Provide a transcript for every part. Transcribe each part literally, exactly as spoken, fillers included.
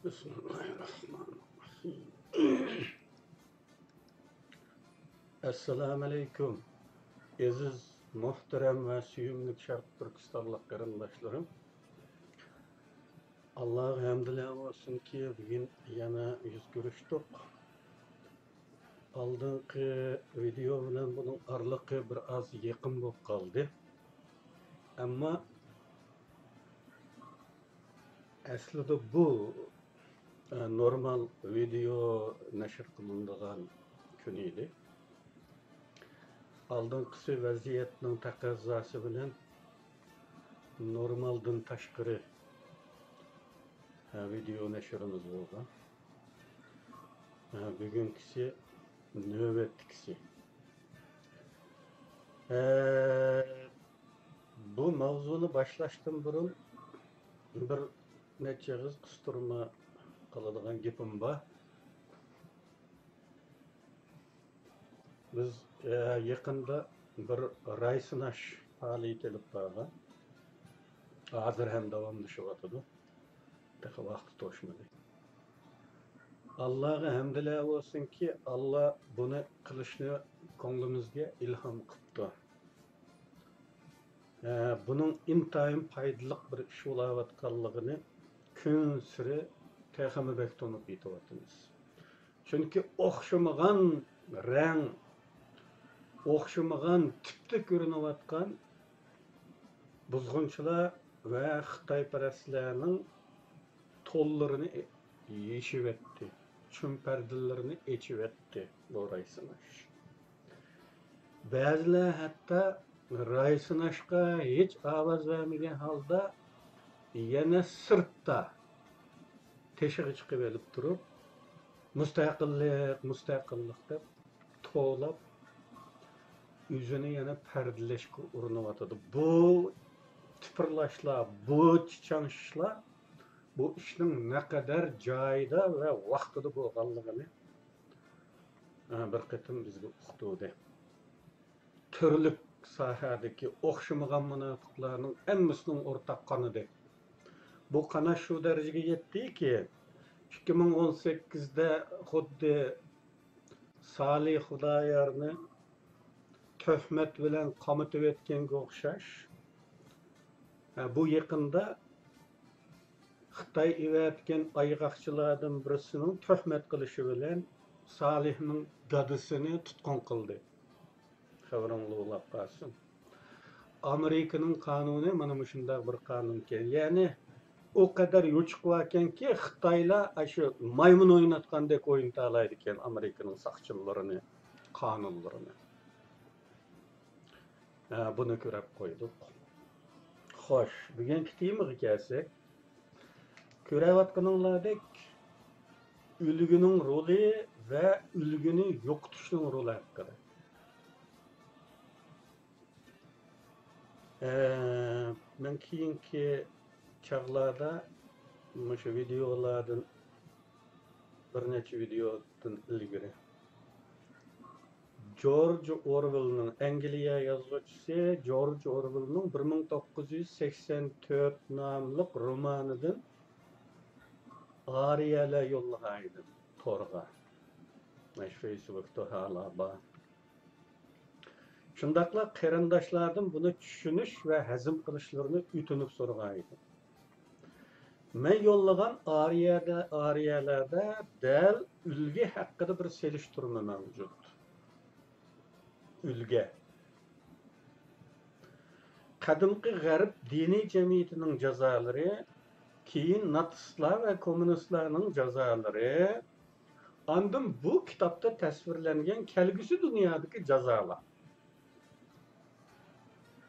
بىسمىللاھىرراھمانىرراھىم. ئەسسالامۇئەلەيكۇم، ئەزىز، مۆھتەرەم ۋە سۆيۈملۈك شەرقىي تۈركىستانلىق قېرىنداشلىرىم. ئاللاغا ھەمدۇلە بولسۇنكى، بۈگۈن يەنە يۈز كۆرۈشتۇق. ئالدىنقى ۋىدېئو بىلەن بۇنىڭ ئارىلىقى بىر ئاز يېقىن بولۇپ قالدى. ئەمما ئەسلىدە بۇ، ئە، نورمال ۋىدېئو نەشر قىلىنىدىغان كۈن ئىدى. ئالدىنقىسى ۋەزىيەتنىڭ تەقەززاسى بىلەن نورمالدىن تاشقىرى، ئە، ۋىدېئو نەشرىمىز بولغان. ئە، بۈگۈنكىسى نۆۋەتتىكىسى. ئە، بۇ ماۋزۇنى باشلاشتىن بۇرۇن بىر نەچچە ئېغىز قىستۇرما قىلىدىغان گېپىم بار. بىز، ئە، يېقىندا بىر راي سىناش پائالىيىتى ئېلىپ بارغان. ھازىر ھەم داۋاملىشىۋاتىدۇ. تېخى ۋاقتى توشمىدى. ئاللاغا ھەمدىلە بولسۇنكى، ئاللا بۇنى قىلىشنى كۆڭلىمىزگە ئىلھام قىپتۇ. ئە، بۇنىڭ ئىنتايىن پايدىلىق بىر ئىش بولاۋاتقانلىقىنى كۈنسېرى تېخىمۇ بەك تونۇپ يېتىۋاتىمىز. چۈنكى ئوخشىمىغان رەڭ، ئوخشىمىغان تىپتا كۆرۈنۈۋاتقان بۇزغۇنچىلار ۋە خىتايپەرەسلەرنىڭ توللىرىنى يېشىۋەتتى، چۈمپەردىلىرىنى ئېچىۋەتتى بۇ راي سىناش. بەزىلەر ھەتتا راي سىناشقا ھېچ ئاۋاز بەرمىگەن ھالدا يەنە سىرتتا تېشىغا چىقىۋېلىپ تۇرۇپ، مۇستەقىللىق، مۇستەقىللىق دەپ توۋلاپ، ئۆزىنى يەنە پەردىلەشكە ئۇرۇنۇۋاتىدۇ. بۇ تىپىرلاشلار، بۇ چىچاڭشىشلار بۇ ئىشنىڭ نەقەدەر جايىدا ۋە ۋاقتىدا بولغانلىقىنى، ئە، بىر قېتىم بىزگە ئۇقتۇردى. تۈرلۈك ساھەدىكى ئوخشىمىغان مۇناپىقلارنىڭ ھەممىسىنىڭ ئورتاق قانىدى. بۇ قاناش شۇ دەرىجىگە يەتتىكى، ئىككى مىڭ ئون سەككىزدە خۇددى سالىھ خۇدايارنى تۆھمەت بىلەن قامىتىۋەتكەنگە ئوخشاش، ھە، بۇ يېقىندا خىتاي ئېۋەتكەن ئايغاقچىلاردىن بىرسىنىڭ تۆھمەت قىلىشى بىلەن سالىھنىڭ دادىسىنى تۇتقۇن قىلدى. خەۋىرىڭلار بولاپ قالسۇن. ئامېرىكىنىڭ قانۇنى مانا مۇشۇنداق بىر قانۇنكەن. يەنى ئۇ قەدەر يوچۇق باركەنكى، خىتايلار ئاشۇ مايمۇن ئويناتقاندەك ئوينىتالايدىكەن ئامېرىكىنىڭ ساقچىلىرىنى، قانۇنلىرىنى. ھە، بۇنى كۆرۈپ قويدۇق. خوش، بۈگۈنكى تېمىغا كەلسەك، كۆرۈۋاتقىنىڭلاردەك ئۈلگىنىڭ رولى ۋە ئۈلگىنى يوقىتىشنىڭ رولى ھەققىدە. ئە، مەن كېيىنكى چاغلاردا مۇشۇ ۋىدېئولاردىن، بىر نەچچە ۋىدېئودىن ئىلگىرى جورج ئورۋېلنىڭ، ئەنگلىيە يازغۇچىسى جورج ئورۋېلنىڭ بىر مىڭ توققۇز يۈز سەكسەن تۆت ناملىق رومانىدىن ئارىيەلەر يوللىغان ئىدىم تورغا. مانا شۇ فېيسبۇكتا ھالا بار. شۇنداقلا قېرىنداشلاردىن بۇنى چۈشىنىش ۋە ھەزىم قىلىشلىرىنى ئۆتۈنۈپ سورىغان ئىدىم. مەن يوللىغان ئارىيەدە، ئارىيەلەردە دەل ئۈلگە ھەققىدە بىر سېلىشتۇرما مەۋجۇت. ئۈلگە. قەدىمكى غەرب دىنىي جەمئىيىتىنىڭ جازالىرى، كېيىن ناتسىستلار ۋە كوممۇنىستلارنىڭ جازالىرى، ئاندىن بۇ كىتابتا تەسۋىرلەنگەن كەلگۈسى دۇنيادىكى جازالار.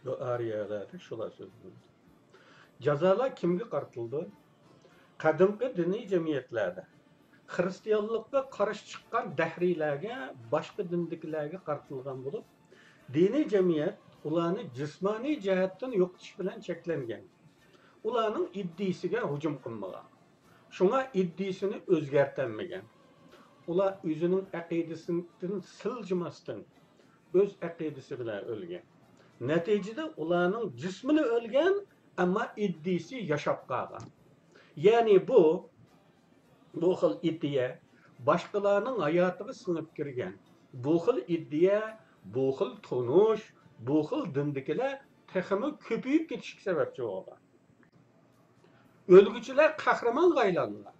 بۇ ئارىيەلەردە شۇلار سۆزلىنىدۇ. جازالار كىمگە قارىتىلىدۇ؟ قەدىمكى دىنىي جەمئىيەتلەردە خىرىستىيانلىققا قارشى چىققان دەھرىيلەرگە، باشقا دىندىكىلەرگە قارىتىلغان بولۇپ، دىنىي جەمئىيەت ئۇلارنى جىسمانىي جەھەتتىن يوقىتىش بىلەن چەكلەنگەن. ئۇلارنىڭ ئىدىيىسىگە ھۇجۇم قىلمىغان. شۇڭا ئىدىيىسىنى ئۆزگەرتەلمىگەن. ئۇلار ئۆزىنىڭ ئەقىدىسىدىن سىلجىماستىن، ئۆز ئەقىدىسى بىلەن ئۆلگەن. نەتىجىدە ئۇلارنىڭ جىسمىنى ئۆلگەن، ئەمما ئىدىيىسى ياشاپ قالغان. يەنى بۇ بۇ خىل ئىدىيە باشقىلارنىڭ ھاياتىغا سىڭىپ كىرگەن. بۇ خىل ئىدىيە، بۇ خىل تونۇش، بۇ خىل دىندىكىلەر تېخىمۇ كۆپىيىپ كېتىشكە سەۋەبچى بولغان. ئۆلگۈچىلەر قەھرىمانغا ئايلانغان.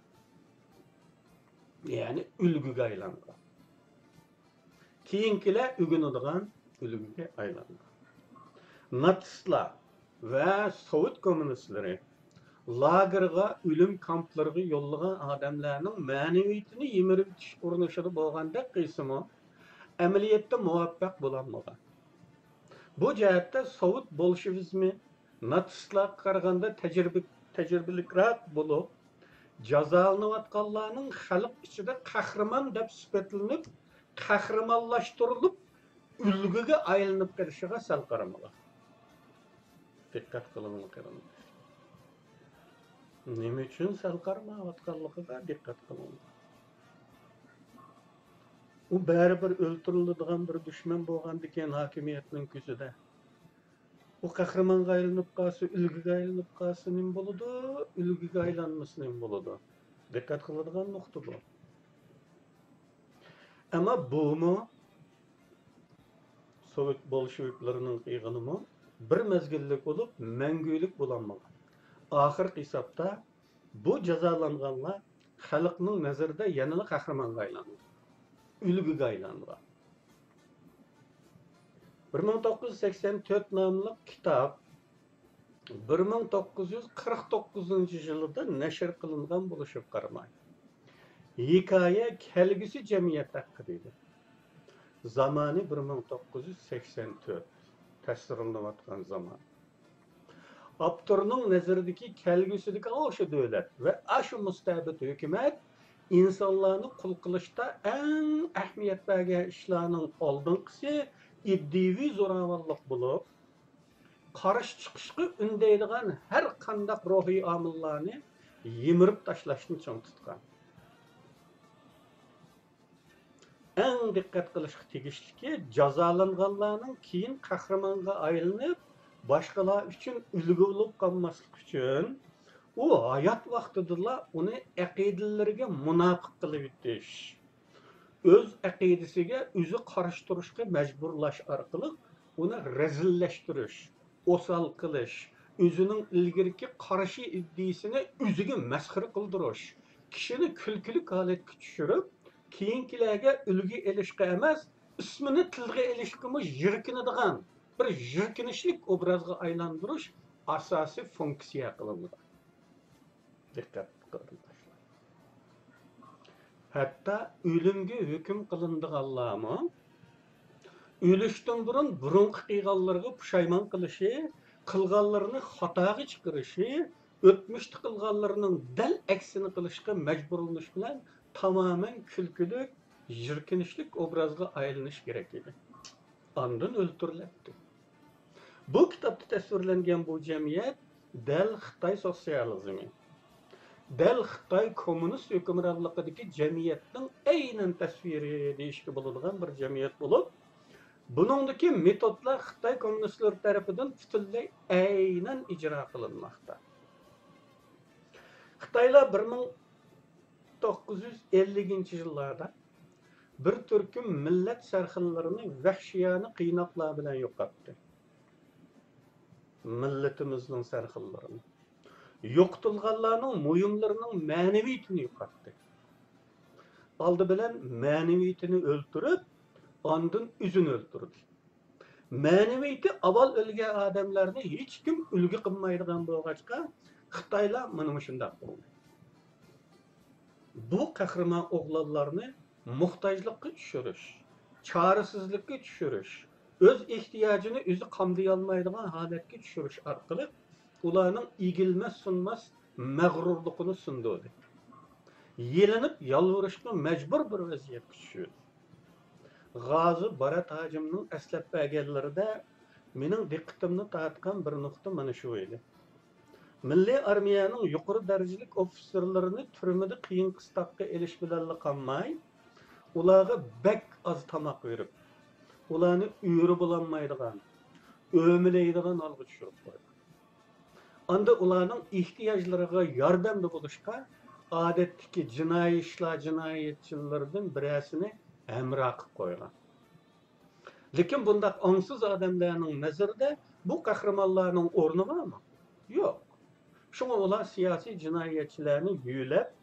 يەنى ئۈلگىگە ئايلانغان. كېيىنكىلەر ئۆگىنىدىغان ئۈلگىگە ئايلانغان. ناتسىستلار ۋە سوۋېت كوممۇنىستلىرى لاگېرغا، ئۆلۈم كامپلىرىغا يوللىغان ئادەملەرنىڭ مەنىۋىيىتىنى يىمىرىۋېتىش ئۇرۇنۇشىدا بولغاندەك قىلسىمۇ، ئەمەلىيەتتە مۇۋەپپەق بولالمىغان. بۇ جەھەتتە سوۋېت بولشېۋىزمى ناتسىستلارغا قارىغاندا تەجرىبە-، تەجرىبىلىكراق بولۇپ، جازالىنىۋاتقانلارنىڭ خەلق ئىچىدە قەھرىمان دەپ سۈپەتلىنىپ، قەھرىمانلاشتۇرۇلۇپ، ئۈلگىگە ئايلىنىپ قېلىشىغا سەل قارىمىغان. دىققەت قىلىڭلار، قېرىنداشلار. نېمە ئۈچۈن سەل قارىمايۋاتقانلىقىغا دىققەت قىلىڭلار. ئۇ بەرىبىر ئۆلتۈرۈلىدىغان بىر دۈشمەن بولغاندىكىن ھاكىمىيەتنىڭ كۆزىدە. ئۇ قەھرىمانغا ئايلىنىپ قالسا، ئۈلگىگە ئايلىنىپ قالسا نېمە بولىدۇ؟ ئۈلگىگە ئايلانمىسا نېمە بولىدۇ؟ دىققەت قىلىدىغان نۇقتا بۇ. ئەمما بۇمۇ، سوۋېت بولشېۋىكلىرىنىڭ قىلغىنىمۇ بىر مەزگىللىك بولۇپ، مەڭگۈلۈك بولالمىغان. ئاخىرقى ھېسابتا بۇ جازالانغانلار خەلقنىڭ نەزىرىدە يەنىلا قەھرىمانغا ئايلانغان، ئۈلگىگە ئايلانغان. بىر مىڭ توققۇز يۈز سەكسەن تۆت ناملىق كىتاب بىر مىڭ توققۇز يۈز قىرىق توققۇزىنچى يىلىدا نەشر قىلىنغان بولۇشىغا قارىماي، ھېكايە كەلگۈسى جەمئىيەت ھەققىدە ئىدى. زامانى بىر مىڭ توققۇز يۈز سەكسەن تۆت، تەسۋىرلىنىۋاتقان زامان. ئاپتورنىڭ نەزىرىدىكى كەلگۈسىدىكى ئاشۇ دۆلەت ۋە ئاشۇ مۇستەبىت ھۆكۈمەت ئىنسانلارنى قۇل قىلىشتا ئەڭ ئەھمىيەت بەرگەن ئىشلارنىڭ ئالدىنقىسى ئىدىيىۋى زوراۋانلىق بولۇپ، قارشى چىقىشقا ئۈندەيدىغان ھەر قانداق روھىي ئامىللارنى يىمىرىپ تاشلاشنى چىڭ تۇتقان. ئەڭ دىققەت قىلىشقا تېگىشلىكى، جازالانغانلارنىڭ كېيىن قەھرىمانغا ئايلىنىپ، باشقىلار ئۈچۈن ئۈلگە بولۇپ قالماسلىقى ئۈچۈن، ئۇ ھايات ۋاقتىدىلا ئۇنى ئەقىدىلىرىگە مۇناپىق قىلىۋېتىش، ئۆز ئەقىدىسىگە ئۆزى قارشى تۇرۇشقا مەجبۇرلاش ئارقىلىق ئۇنى رەزىللەشتۈرۈش، ئوسال قىلىش، ئۆزىنىڭ ئىلگىرىكى قارشى ئىدىيىسىنى ئۆزىگە مەسخىرە قىلدۇرۇش، كىشىنى كۈلكىلىك ھالەتكە چۈشۈرۈپ، كېيىنكىلەرگە ئۈلگە ئېلىشقا ئەمەس، ئىسمىنى تىلغا ئېلىشقىمۇ يىركىنىدىغان بىر يىركىنىشلىك ئوبرازغا ئايلاندۇرۇش ئاساسىي فۇنكسىيە قىلىنىدۇ. دىققەت قىلىڭلار. ھەتتا ئۆلۈمگە ھۆكۈم قىلىنىدىغانلارمۇ ئۆلۈشتىن بۇرۇن بۇرۇنقى قىلغانلىرىغا پۇشايمان قىلىشى، قىلغانلىرىنى خاتاغا چىقىرىشى، ئۆتمۈشتە قىلغانلىرىنىڭ دەل ئەكسىنى قىلىشقا مەجبۇرلىنىش بىلەن تامامەن كۈلكىلىك، يىركىنىشلىك ئوبرازغا ئايلىنىش كېرەك ئىدى. ئاندىن ئۆلتۈرۈلەتتى. بۇ كىتابتا تەسۋىرلەنگەن بۇ جەمئىيەت دەل خىتاي سوتسىيالىزمى، دەل خىتاي كوممۇنىست ھۆكۈمرانلىقىدىكى جەمئىيەتنىڭ ئەينەن تەسۋىرى دېيىشكە بولىدىغان بىر جەمئىيەت بولۇپ، بۇنىڭدىكى مېتودلار خىتاي كوممۇنىستلىرى تەرىپىدىن پۈتۈنلەي ئەينەن ئىجرا قىلىنماقتا. خىتايلار بىر مىڭ توققۇز يۈز ئەللىكىنچى يىللاردا بىر تۈركۈم مىللەت سەرخىللىرىنى ۋەھشىيانە قىيناقلار بىلەن يوقاتتى. مىللىتىمىزنىڭ سەرخىللىرىنى، يوقىتىلغانلارنىڭ مۇھىملىرىنىڭ مەنىۋىيىتىنى يوقاتتى. ئالدى بىلەن مەنىۋىيىتىنى ئۆلتۈرۈپ، ئاندىن ئۆزىنى ئۆلتۈردى. مەنىۋىيىتى ئاۋۋال ئۆلگەن ئادەملەرنى ھېچكىم ئۈلگە قىلمايدىغان بولغاچقا، خىتايلار مانا مۇشۇنداق قىلدى. بۇ قەھرىمان ئوغلانلارنى موھتاجلىققا چۈشۈرۈش، چارىسىزلىككە چۈشۈرۈش، ئۆز ئېھتىياجىنى ئۆزى قامدىيالمايدىغان ھالەتكە چۈشۈرۈش ئارقىلىق ئۇلارنىڭ ئېگىلمەس سۇنماس مەغرۇرلۇقىنى سۇندۇردى. يېلىنىپ يالۋۇرۇشقا مەجبۇر بىر ۋەزىيەتكە چۈشۈردى. غازى بارات ھاجىمنىڭ ئەسلەپ بەرگەنلىرىدە مېنىڭ دىققىتىمنى تارتقان بىر نۇقتا مانا شۇ ئىدى. مىللىي ئارمىيەنىڭ يۇقىرى دەرىجىلىك ئوفىتسېرلىرىنى تۈرمىدە قىيىن قىستاققا ئېلىش بىلەنلا قالماي، ئۇلارغا بەك ئاز تاماق بېرىپ، ئۇلارنى ئۆرە بولالمايدىغان، ئۆمىلەيدىغان ھالغا چۈشۈرۈپ قويدى. ئاندىن ئۇلارنىڭ ئېھتىياجلىرىغا ياردەمدە بولۇشقا ئادەتتىكى جىنايى ئىشلار جىنايەتچىلىرىدىن بىرەرسىنى ھەمراھ قىلىپ قويغان. لېكىن بۇنداق ئاڭسىز ئادەملەرنىڭ نەزىرىدە بۇ قەھرىمانلارنىڭ ئورنى بارمۇ؟ يوق. شۇڭا ئۇلار سىياسىي جىنايەتچىلەرنى يۆلەپ،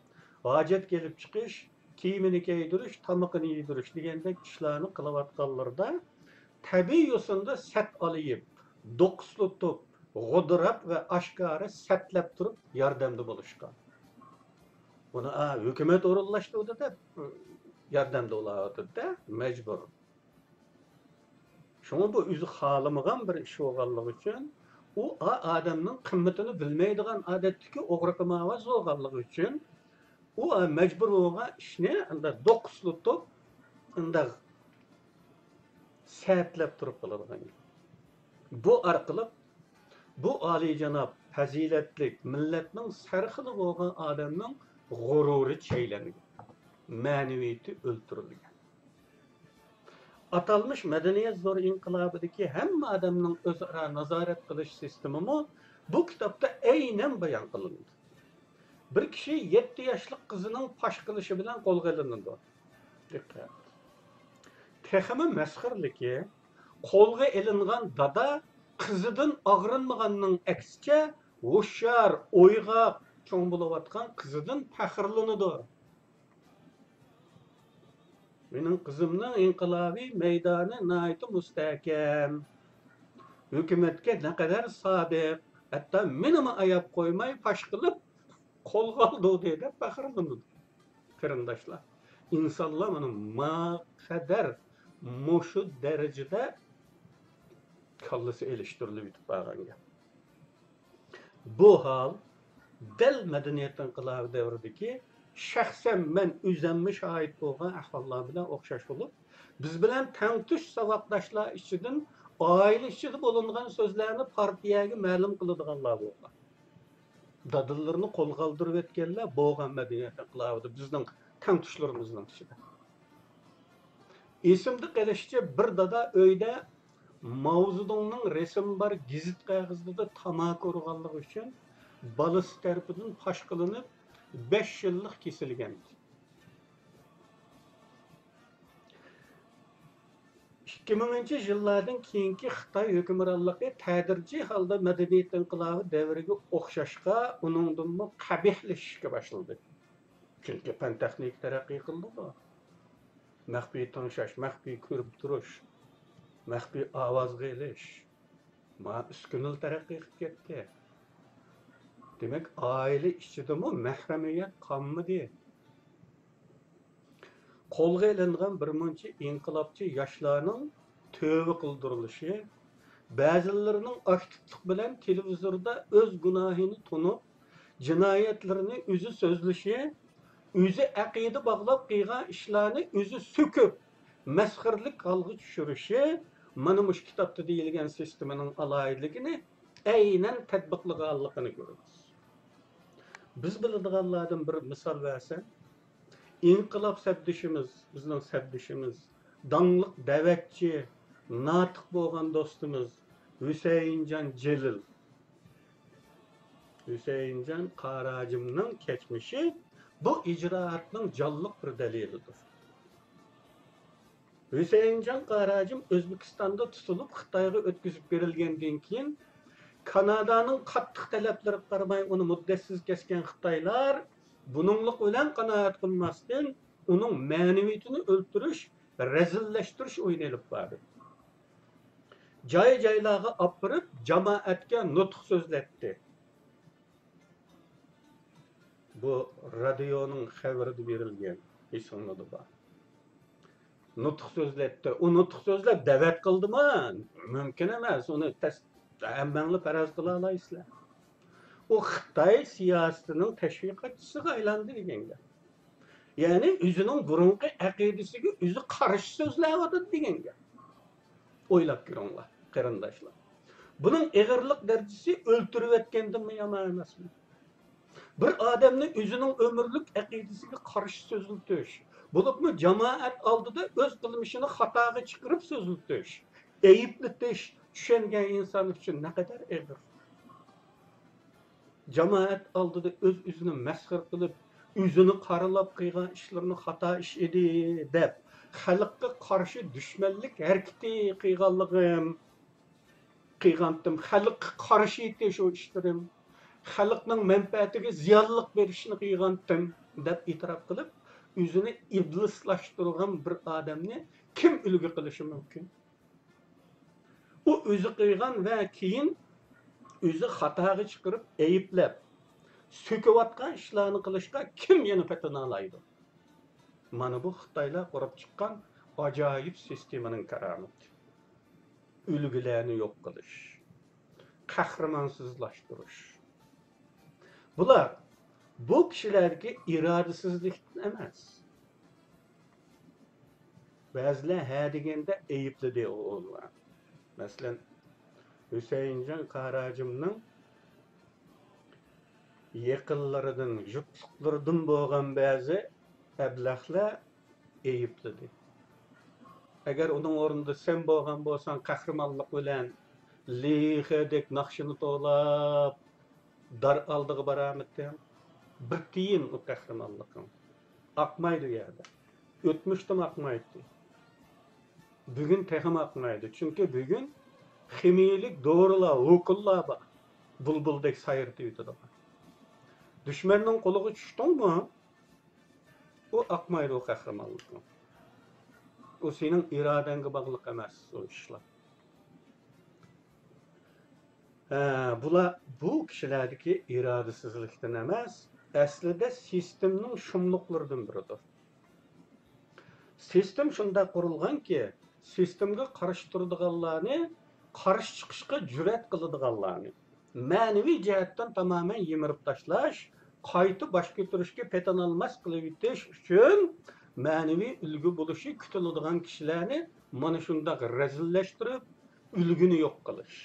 ھاجەت كېلىپ چىقىش، كىيىمىنى كىيدۈرۈش، تامىقىنى يېدۈرۈش دېگەندەك ئىشلارنى قىلىۋاتقانلىرىدا، تەبىئىي يوسۇندا سەت ئالىيىپ، دوقۇسلىتىپ، غودراپ ۋە ئاشكارا سەتلەپ تۇرۇپ ياردەمدە بولۇشقا. بۇنى، ئا، ھۆكۈمەت ئورۇنلاشتۇردى دەپ ياردەمدە بولاۋاتىدۇ-دە، مەجبۇر. شۇڭا بۇ ئۆزى خالىمىغان بىر ئىش بولغانلىقى ئۈچۈن، ئۇ ئا-، ئادەمنىڭ قىممىتىنى بىلمەيدىغان ئادەتتىكى ئوغرى قىمارۋاز بولغانلىقى ئۈچۈن، ئۇ مەجبۇر بولغان ئىشنى ئانداق دوقۇسلىتىپ، ئانداق سەتلەپ تۇرۇپ قالىدىغان گەپ. بۇ ئارقىلىق بۇ ئالىيجاناب، پەزىلەتلىك، مىللەتنىڭ سەرخىلى بولغان ئادەمنىڭ غۇرۇرى چەيلەنگەن، مەنىۋىيىتى ئۆلتۈرۈلگەن. ئاتالمىش مەدەنىيەت زور ئىنقىلابىدىكى ھەممە ئادەمنىڭ ئۆزئارا نازارەت قىلىش سىستېمىمۇ بۇ كىتابتا ئەينەن بايان قىلىنىدۇ. بىر كىشى يەتتە ياشلىق قىزىنىڭ پاش قىلىشى بىلەن قولغا ئېلىنىدۇ. دىققەت! تېخىمۇ مەسخىرىلىكى، قولغا ئېلىنغان دادا قىزىدىن ئاغرىنمىغاننىڭ ئەكسىچە، ھوشيار، ئويغاق، چوڭ بولۇۋاتقان قىزىدىن پەخىرلىنىدۇ. مېنىڭ قىزىمنىڭ ئىنقىلابىي مەيدانى ناھايىتى مۇستەھكەم. ھۆكۈمەتكە نەقەدەر سادىق، ھەتتا مېنىمۇ ئاياپ قويماي پاش قىلىپ قولغا ئالدۇردى دەپ پەخىرلىنىدۇ. قېرىنداشلار، ئىنسانلار مانا ما قەدەر، مۇشۇ دەرىجىدە كاللىسى ئېلىشتۇرۇلۇپ يېتىپ بارغان گەپ. بۇ ھال دەل مەدەنىيەت ئىنقىلابى دەۋرىدىكى، شەخسەن مەن ئۆزەممۇ شاھىت بولغان ئەھۋاللار بىلەن ئوخشاش بولۇپ، بىز بىلەن تەڭتۇش ساۋاقداشلار ئىچىدىن ئائىلە ئىچىدە بولۇنغان سۆزلەرنى پارتىيەگە مەلۇم قىلىدىغانلار بولغان. دادىلىرىنى قولغا ئالدۇرۇۋەتكەنلەر بولغان مەدەنىيەت ئىنقىلابىدا بىزنىڭ تەڭتۇشلىرىمىزنىڭ ئىچىدە. ئېسىمدە قېلىشىچە، بىر دادا ئۆيدە ماۋزېدۇڭنىڭ رەسىمى بار گېزىت قەغىزىدە تاماكا ئۇرغانلىقى ئۈچۈن بالىسى تەرىپىدىن پاش قىلىنىپ، بەش يىللىق كېسىلگەن. ئىككى مىڭىنچى يىللاردىن كېيىنكى خىتاي ھۆكۈمرانلىقى تەدرىجىي ھالدا مەدەنىيەت ئىنقىلابى دەۋرىگە ئوخشاشقا، ئۇنىڭدىنمۇ قەبىھلىشىشكە باشلىدى. چۈنكى پەن تېخنىكا تەرەققىي قىلدىغۇ. مەخپىي تىڭشاش، مەخپىي كۆرۈپ تۇرۇش، مەخپىي ئاۋازغا ئېلىش. مانا ئۈسكۈنىلا تەرەققىي قىلىپ كەتتى. دېمەك، ئائىلە ئىچىدىمۇ مەھرىمىيەت قالمىدى. قولغا ئېلىنغان بىر مۇنچە ئىنقىلابچى ياشلارنىڭ تۆۋە قىلدۇرۇلۇشى، بەزىلىرىنىڭ ئاكتىپلىق بىلەن تېلېۋىزوردا ئۆز گۇناھىنى تونۇپ، جىنايەتلىرىنى ئۆزى سۆزلىشى، ئۆزى ئەقىدە باغلاپ قىلغان ئىشلارنى ئۆزى سۆكۈپ، مەسخىرىلىك ھالغا چۈشۈرۈشى، مانا مۇشۇ كىتابتا دېيىلگەن سىستېمىنىڭ ئالاھىدىلىكىنى ئەينەن تەتبىقلىغانلىقىنى كۆرىمىز. بىز بىلىدىغانلاردىن بىر مىسال بەرسەم، ئىنقىلاب سەپدىشىمىز، بىزنىڭ سەپدىشىمىز، داڭلىق دەۋەتچى، ناتىق بولغان دوستىمىز ھۈسەيىنجان جېلىل، ھۈسەيىنجان قاراجىمنىڭ كەچمىشى بۇ ئىجرائاتنىڭ جانلىق بىر دەلىلىدۇر. ھۈسەيىنجان قاراجىم ئۆزبېكىستاندا تۇتۇلۇپ، خىتايغا ئۆتكۈزۈپ بېرىلگەندىن كېيىن، كانادانىڭ قاتتىق تەلەپلىرىگە قارىماي، ئۇنى مۇددەتسىز كەسكەن خىتايلار بۇنىڭلىق بىلەن قانائەت قىلماستىن، ئۇنىڭ مەنىۋىيىتىنى ئۆلتۈرۈش، رەزىللەشتۈرۈش ئويۇنى ئېلىپ باردى. جاي-جايلارغا ئاپىرىپ، جامائەتكە نۇتۇق سۆزلەتتى. بۇ رادىيونىڭ خەۋىرىدە بېرىلگەن، ئېسىڭلاردا بار. نۇتۇق سۆزلەتتى. ئۇ نۇتۇق سۆزلەپ دەۋەت قىلدىما؟ مۇمكىن ئەمەس. ئۇنى تەس-، ھەممەڭلار پەرەز قىلالايسىلەر. ئۇ خىتاي سىياسىتىنىڭ تەشۋىقاتچىسىغا ئايلاندى دېگەن گەپ. يەنى ئۆزىنىڭ بۇرۇنقى ئەقىدىسىگە ئۆزى قارشى سۆزلەۋاتىدۇ دېگەن گەپ. ئويلاپ كۆرۈڭلار، قېرىنداشلار. بۇنىڭ ئېغىرلىق دەرىجىسى ئۆلتۈرۈۋەتكەندىنمۇ يامان ئەمەسمۇ؟ بىر ئادەمنى ئۆزىنىڭ ئۆمۈرلۈك ئەقىدىسىگە قارشى سۆزلىتىش، بولۇپمۇ جامائەت ئالدىدا ئۆز قىلمىشىنى خاتاغا چىقىرىپ سۆزلىتىش، ئەيىبلىتىش چۈشەنگەن ئىنسان ئۈچۈن نەقەدەر ئېغىر. جامائەت ئالدىدا ئۆز-ئۆزىنى مەسخىرە قىلىپ، ئۆزىنى قارىلاپ قىلغان ئىشلىرىنى خاتا ئىش ئىدى دەپ، خەلققە قارشى دۈشمەنلىك ھەرىكىتى قىلغانلىقىم، قىلغانتىم، خەلققە قارشى ئىدى شۇ ئىشلىرىم، خەلقنىڭ مەنپەئەتىگە زىيانلىق بېرىشنى قىلغانتىم دەپ ئېتىراپ قىلىپ، ئۆزىنى ئىبلىسلاشتۇرغان بىر ئادەمنى كىم ئۈلگە قىلىشى مۇمكىن؟ ئۇ ئۆزى قىلغان ۋە كېيىن ئۆزى خاتاغا چىقىرىپ ئەيىبلەپ، سۆكۈۋاتقان ئىشلارنى قىلىشقا كىم يەنە پېتىنالايدۇ؟ مانا بۇ خىتايلار قۇرۇپ چىققان ئاجايىپ سىستېمىنىڭ كارامىتى. ئۈلگىلەرنى يوق قىلىش، قەھرىمانسىزلاشتۇرۇش. بۇلار بۇ كىشىلەردىكى ئىرادىسىزلىكتىن ئەمەس. بەزىلەر ھە دېگەندە ئەيىبلىدى ئۇلارنى. مەسىلەن، ھۈسەيىنجان قاراجىمنىڭ يېقىنلىرىدىن، يۇقىرىلىرىدىن بولغان بەزى ئەبلەخلەر ئەيىبلىدى. ئەگەر ئۇنىڭ ئورنىدا سەن بولغان بولساڭ، قەھرىمانلىق بىلەن لېخىدەك ناخشىنى توۋلاپ، دار ئالدىغا بارامىتىڭ؟ بىر تىيىن ئۇ قەھرىمانلىقىڭ. ئاقمايدۇ ئۇ يەردە. ئۆتمۈشتىمۇ ئاقمايتتى. بۈگۈن تېخىمۇ ئاقمايدۇ. چۈنكى بۈگۈن خىمىيىلىك دورىلار، ئوكۇللار بار. بۇلبۇلدەك سايرىتىۋېتىدىغان. دۈشمەننىڭ قولىغا چۈشتۈڭمۇ، ئۇ ئاقمايدۇ، ئۇ قەھرىمانلىقىڭ. ئۇ سېنىڭ ئىرادەڭگە باغلىق ئەمەس ئۇ ئىشلار. ھە، بۇلار بۇ كىشىلەردىكى ئىرادىسىزلىكتىن ئەمەس، ئەسلىدە سىستېمنىڭ شۇملۇقلىرىدىن بىرىدۇر. سىستېم شۇنداق قۇرۇلغانكى، سىستېمغا قارشى تۇرىدىغانلارنى، قارشى چىقىشقا جۈرئەت قىلىدىغانلارنى مەنىۋى جەھەتتىن تامامەن يىمىرىپ تاشلاش، قايتا باش كۆتۈرۈشكە پېتىنالماس قىلىۋېتىش ئۈچۈن مەنىۋى ئۈلگە بولۇشى كۈتۈلىدىغان كىشىلەرنى مانا شۇنداق رەزىللەشتۈرۈپ، ئۈلگىنى يوق قىلىش.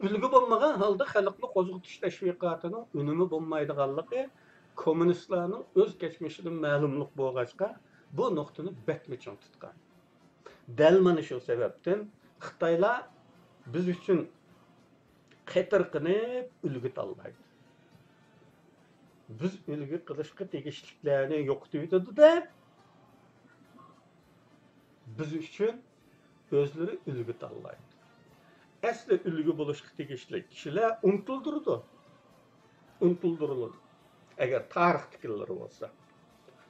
ئۈلگە بولمىغان ھالدا خەلقنى قوزغىتىش تەشۋىقاتىنىڭ ئۈنۈمى بولمايدىغانلىقى كوممۇنىستلارنىڭ ئۆز كەچمىشىدىن مەلۇملۇق بولغاچقا، بۇ نۇقتىنى بەكمۇ چىڭ تۇتقان. دەل مانا شۇ سەۋەبتىن خىتايلار بىز ئۈچۈن قېتىرقىنىپ ئۈلگە تاللايدۇ. بىز ئۈلگە قىلىشقا تېگىشلىكلەرنى يوقىتىۋېتىدۇ-دە، بىز ئۈچۈن ئۆزلىرى ئۈلگە تاللايدۇ. ئەسلى ئۈلگە بولۇشقا تېگىشلىك كىشىلەر ئۇنتۇلدۇرىدۇ. ئۇنتۇلدۇرۇلىدۇ. ئەگەر تارىختىكىلىرى بولسا.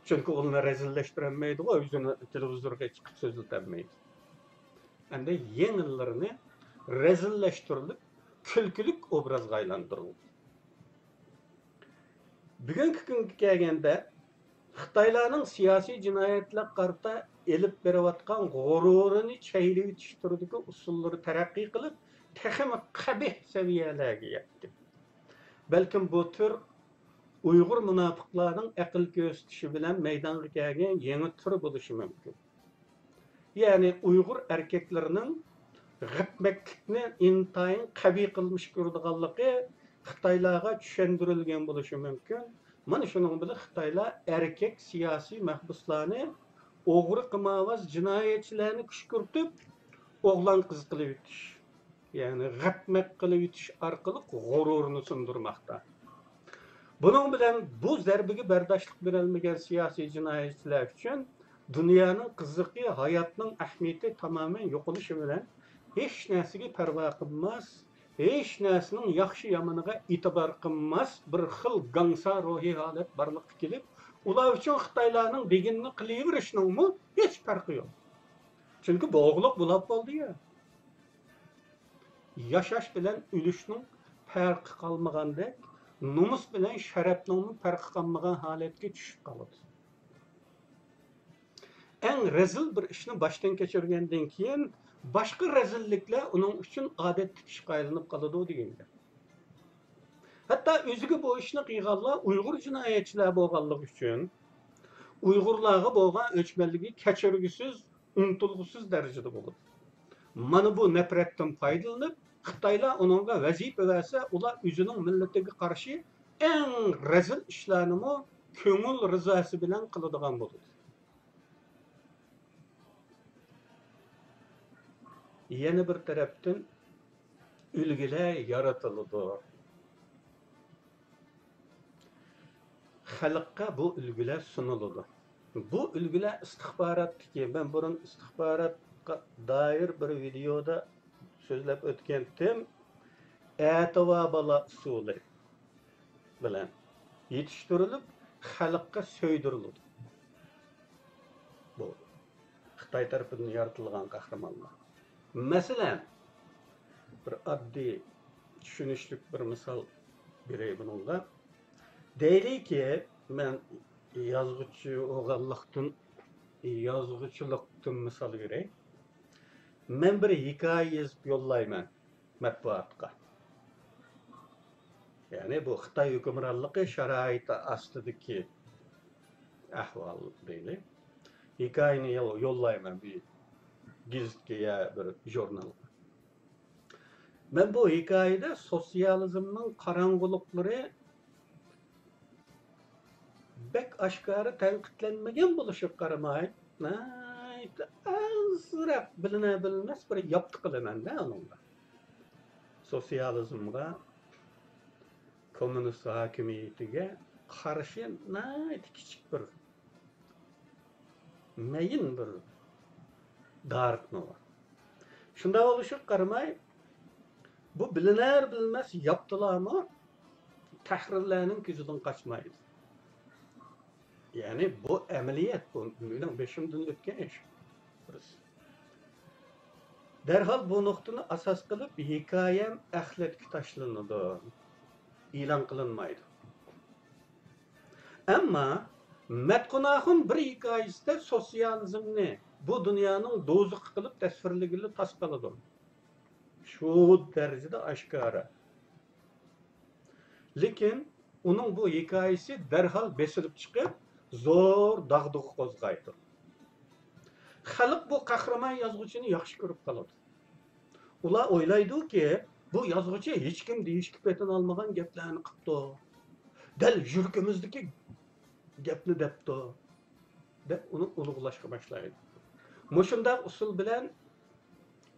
چۈنكى ئۇلارنى رەزىللەشتۈرەلمەيدىغۇ، ئۆزىنى تېلېۋىزورغا چىقىپ سۆزلىتەلمەيدۇ. ئەمدى يېڭىلىرىنى رەزىللەشتۈرۈلۈپ، كۈلكىلىك ئوبرازغا ئايلاندۇرۇلدى. بۈگۈنكى كۈنگە كەلگەندە، خىتايلارنىڭ سىياسىي جىنايەتلەرگە قارىتا ئېلىپ بېرىۋاتقان غۇرۇرىنى چەيلىۋېتىش تۈرىدىكى ئۇسۇللىرى تەرەققىي قىلىپ، تېخىمۇ قەبىھ سەۋىيەلەرگە يەتتى. بەلكىم بۇ تۈر ئۇيغۇر مۇناپىقلارنىڭ ئەقىل كۆرسىتىشى بىلەن مەيدانغا كەلگەن يېڭى تۈر بولۇشى مۇمكىن. يەنى ئۇيغۇر ئەركەكلىرىنىڭ غەپمەتلىكنى ئىنتايىن قەبىھ قىلمىش كۆرىدىغانلىقى خىتايلارغا چۈشەندۈرۈلگەن بولۇشى مۇمكىن. مانا شۇنىڭ بىلەن خىتايلار ئەركەك سىياسىي مەھبۇسلارنى ئوغرى قىمارۋاز جىنايەتچىلەرنى كۈشكۈرتۈپ، ئوغلان قىز قىلىۋېتىش، يەنى غەپمەت قىلىۋېتىش ئارقىلىق غۇرۇرىنى سۇندۇرماقتا. بۇنىڭ بىلەن بۇ زەربىگە بەرداشلىق بېرەلمىگەن سىياسىي جىنايەتچىلەر ئۈچۈن دۇنيانىڭ قىزىقى، ھاياتنىڭ ئەھمىيىتى تامامەن يوقىلىشى بىلەن ھېچ نەرسىگە پەرۋا قىلماس، ھېچ نەرسىنىڭ ياخشى-يامىنىغا ئېتىبار قىلماس بىر خىل گاڭسا روھىي ھالەت بارلىققا كېلىپ، ئۇلار ئۈچۈن خىتايلارنىڭ دېگىنىنى قىلىۋېرىشنىڭمۇ ھېچ پەرقى يوق. چۈنكى بوغۇقلۇق بولاپ بولدى-يا. ياشاش بىلەن ئۆلۈشنىڭ پەرقى قالمىغاندەك، نومۇس بىلەن شەرەپنىڭمۇ پەرقى قالمىغان ھالەتكە چۈشۈپ قالىدۇ. ئەڭ رەزىل بىر ئىشنى باشتىن كەچۈرگەندىن كېيىن، باشقا رەزىللىكلەر ئۇنىڭ ئۈچۈن ئادەتتىكى ئىشقا ئايلىنىپ قالىدۇ دېگەن گەپ. ھەتتا ئۆزىگە بۇ ئىشنى قىلغانلار ئۇيغۇر جىنايەتچىلەر بولغانلىقى ئۈچۈن، ئۇيغۇرلارغا بولغان ئۆچمەنلىكى كەچۈرگۈسىز، ئۇنتۇلغۇسىز دەرىجىدە بولىدۇ. مانا بۇ نەپرەتتىن پايدىلىنىپ، خىتايلار ئۇنىڭغا ۋەزىپە بەرسە، ئۇلار ئۆزىنىڭ مىللىتىگە قارشى ئەڭ رەزىل ئىشلارنىمۇ كۆڭۈل رىزاسى بىلەن قىلىدىغان بولىدۇ. يەنە بىر تەرەپتىن، ئۈلگىلەر يارىتىلىدۇ. خەلققە بۇ ئۈلگىلەر سۇنۇلىدۇ. بۇ ئۈلگىلەر ئىستىخباراتتىكى، مەن بۇرۇن ئىستىخباراتقا دائىر بىر ۋىدېيودا سۆزلەپ ئۆتكەنتىم، ئەتىۋا بالا ئۇسۇلى بىلەن يېتىشتۈرۈلۈپ، خەلققە سۆيدۈرۈلىدۇ. بۇ خىتاي تەرىپىدىن يارىتىلغان قەھرىمانلار. مەسىلەن، بىر ئاددىي چۈشىنىشلىك بىر مىسال بېرەي بۇنىڭغا. دەيلىكى، مەن يازغۇچى بولغانلىقتىن، يازغۇچىلىقتىن مىسال بېرەي. مەن بىر ھېكايە يېزىپ يوللايمەن مەتبۇئاتقا. يەنى بۇ خىتاي ھۆكۈمرانلىقى شارائىتى ئاستىدىكى ئەھۋال دەيلى. ھېكايىنى يول-، يوللايمەن بىر گېزىتكە يا بىر ژۇرنالغا. مەن بۇ ھېكايىدە سوتسىيالىزمنىڭ قاراڭغۇلۇقلىرى بەك ئاشكارا تەنقىدلەنمىگەن بولۇشىغا قارىماي، ناھايىتى ئازراق بىلىنە بىلمەس بىر ياپتى قىلىمەن-دە ئۇنىڭغا. سوتسىيالىزمغا، كوممۇنىست ھاكىمىيىتىگە قارشى ناھايىتى كىچىك بىر مەيىن بىر دارىتما بار. شۇنداق بولۇشىغا قارىماي، بۇ بىلىنەر بىلمەس ياپتىلارمۇ تەھرىرلەرنىڭ كۆزىدىن قاچمايدۇ. يەنى بۇ ئەمەلىيەت، بۇ مېنىڭ بېشىمدىن ئۆتكەن ئىش. دەرھال بۇ نۇقتىنى ئاساس قىلىپ ھېكايەم ئەخلەتكە تاشلىنىدۇ، ئېلان قىلىنمايدۇ. ئەمما مەتقۇن ئاخۇن بىر ھېكايىسىدە سوتسىيالىزمنى، بۇ دۇنيانىڭ دوزىخى قىلىپ تەسۋىرلىگىلى تاس قالىدۇ. شۇ دەرىجىدە ئاشكارا. لېكىن ئۇنىڭ بۇ ھېكايىسى دەرھال بېسىلىپ چىقىپ، زور داغدۇغا قوزغايدۇ. خەلق بۇ قەھرىمان يازغۇچىنى ياخشى كۆرۈپ قالىدۇ. ئۇلار ئويلايدۇكى، بۇ يازغۇچى ھېچكىم دېيىشكە پېتىنالمىغان گەپلەرنى قىپتۇ. دەل يۈرىكىمىزدىكى گەپنى دەپتۇ، دەپ ئۇنى ئۇلۇغلاشقا باشلايدۇ. مۇشۇنداق ئۇسۇل بىلەن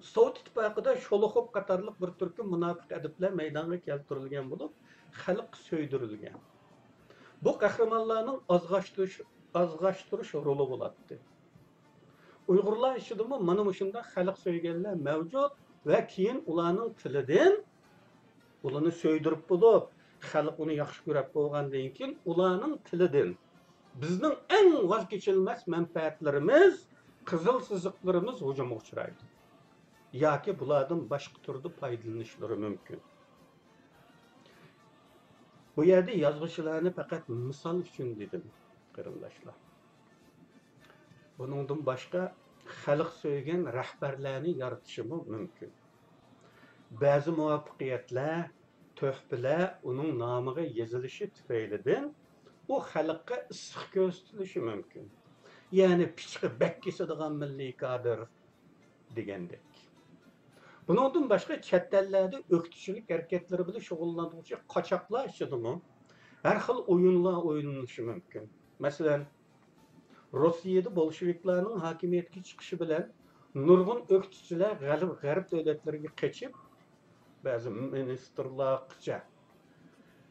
سوۋېت ئىتتىپاقىدا شولوخوف قاتارلىق بىر تۈركۈم مۇناپىق ئەدىبلەر مەيدانغا كەلتۈرۈلگەن بولۇپ، خەلق سۆيدۈرۈلگەن. بۇ قەھرىمانلارنىڭ ئازغاشتۇرۇش، ئازغاشتۇرۇش رولى بولاتتى. ئۇيغۇرلار ئىچىدىمۇ مانا مۇشۇنداق خەلق سۆيگەنلەر مەۋجۇت ۋە كېيىن ئۇلارنىڭ تىلىدىن، ئۇلارنى سۆيدۈرۈپ بولۇپ، خەلق ئۇنى ياخشى كۆرۈپ بولغاندىن كېيىن، ئۇلارنىڭ تىلىدىن بىزنىڭ ئەڭ ۋاز كېچىلمەس مەنپەئەتلىرىمىز، قىزىل سىزىقلىرىمىز ھۇجۇمغا ئۇچرايدۇ. ياكى بۇلاردىن باشقا تۈردە پايدىلىنىشلىرى مۇمكىن. بۇ يەردە يازغۇچىلارنى پەقەت مىسال ئۈچۈن دېدىم، قېرىنداشلار. بۇنىڭدىن باشقا خەلق سۆيگەن رەھبەرلەرنى يارىتىشىمۇ مۇمكىن. بەزى مۇۋەپپەقىيەتلەر، تۆھپىلەر ئۇنىڭ نامىغا يېزىلىشى تۈپەيلىدىن ئۇ خەلققە ئىسسىق كۆرسىتىلىشى مۇمكىن. يەنى پىچىقى بەك كېسىدىغان مىللىي كادىر دېگەندەك. بۇنىڭدىن باشقا، چەت ئەللەردە ئۆكتىچىلىك ھەرىكەتلىرى بىلەن شۇغۇللانغۇچى قاچاقلار ئىچىدىمۇ ھەر خىل ئويۇنلار ئوينىلىشى مۇمكىن. مەسىلەن، روسىيەدە بولشېۋىكلارنىڭ ھاكىمىيەتكە چىقىشى بىلەن نۇرغۇن ئۆكتىچىلەر غەرب، غەرب دۆلەتلىرىگە قېچىپ، بەزى مىنىستىرلارغىچە،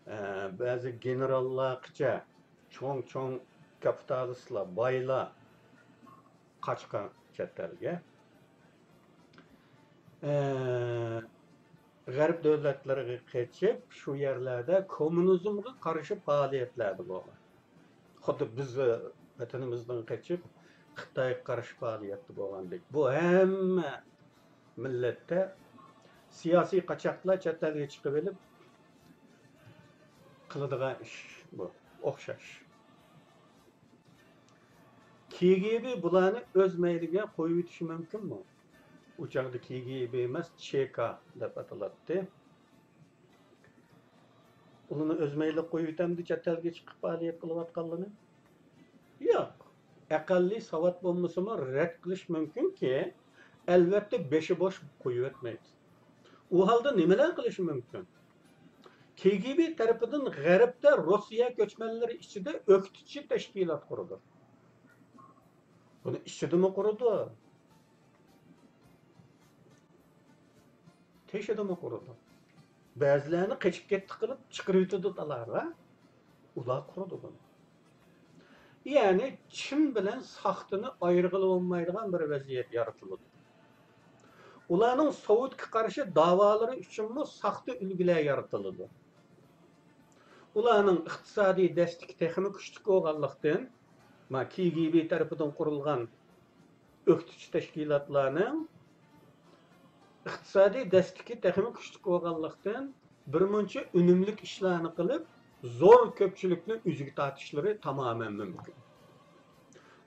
ئە، بەزى گېنېراللارغىچە، چوڭ-چوڭ كاپىتالىستلار، بايلار قاچقان چەت ئەلگە. ئە، غەرب دۆلەتلىرىگە قېچىپ، شۇ يەرلەردە كوممۇنىزمغا قارشى پائالىيەتلەردە بولغان. خۇددى بىز ۋەتىنىمىزدىن قېچىپ، خىتايغا قارشى پائالىيەتتە بولغاندەك. بۇ ھەممە مىللەتتە سىياسىي قاچاقلار چەت ئەلگە چىقىۋېلىپ قىلىدىغان ئىش بۇ، ئوخشاش. كېگېبې بۇلارنى ئۆز مەيلىگە قويۇۋېتىشى مۇمكىنمۇ؟ ئۇ چاغدا كېگېبې ئەمەس، چېكا دەپ ئاتىلاتتى. ئۇلارنى ئۆز مەيلىگە قويۇۋېتەمدۇ، چەت ئەلگە چىقىپ پائالىيەت قىلىۋاتقانلىرىنى؟ ياق. ئەقەللىي ساۋات بولمىسىمۇ رەت قىلىش مۇمكىنكى، ئەلۋەتتە بېشى بوش قويۇۋەتمەيدۇ. ئۇ ھالدا نېمىلەر قىلىشى مۇمكىن؟ كېگېبې تەرىپىدىن غەربتە روسىيە كۆچمەنلىرى ئىچىدە ئۆكتىچى تەشكىلات قۇرىدۇ. بۇنى ئىچىدىمۇ قۇرىدۇ، تېشىدىمۇ قۇرىدۇ. بەزىلەرنى قېچىپ كەتتى قىلىپ چىقىرىۋېتىدۇ تالاغا. ئۇلار قۇرىدۇ بۇنى. يەنى چىن بىلەن ساختىنى ئايرىغىلى بولمايدىغان بىر ۋەزىيەت يارىتىلىدۇ. ئۇلارنىڭ سوۋېتكا قارشى داۋالىرى ئۈچۈنمۇ ساختا ئۈلگىلەر يارىتىلىدۇ. ئۇلارنىڭ ئىقتىسادىي دەستىكى تېخىمۇ كۈچلۈك بولغانلىقتىن، ما، كىگىبى تەرىپىدىن قۇرۇلغان ئۆكتىچى تەشكىلاتلارنىڭ ئىقتىسادىي دەستىكى تېخىمۇ كۈچلۈك بولغانلىقتىن، بىرمۇنچە ئۈنۈملۈك ئىشلارنى قىلىپ، زور كۆپچىلىكنى ئۆزىگە تارتىشلىرى تامامەن مۇمكىن.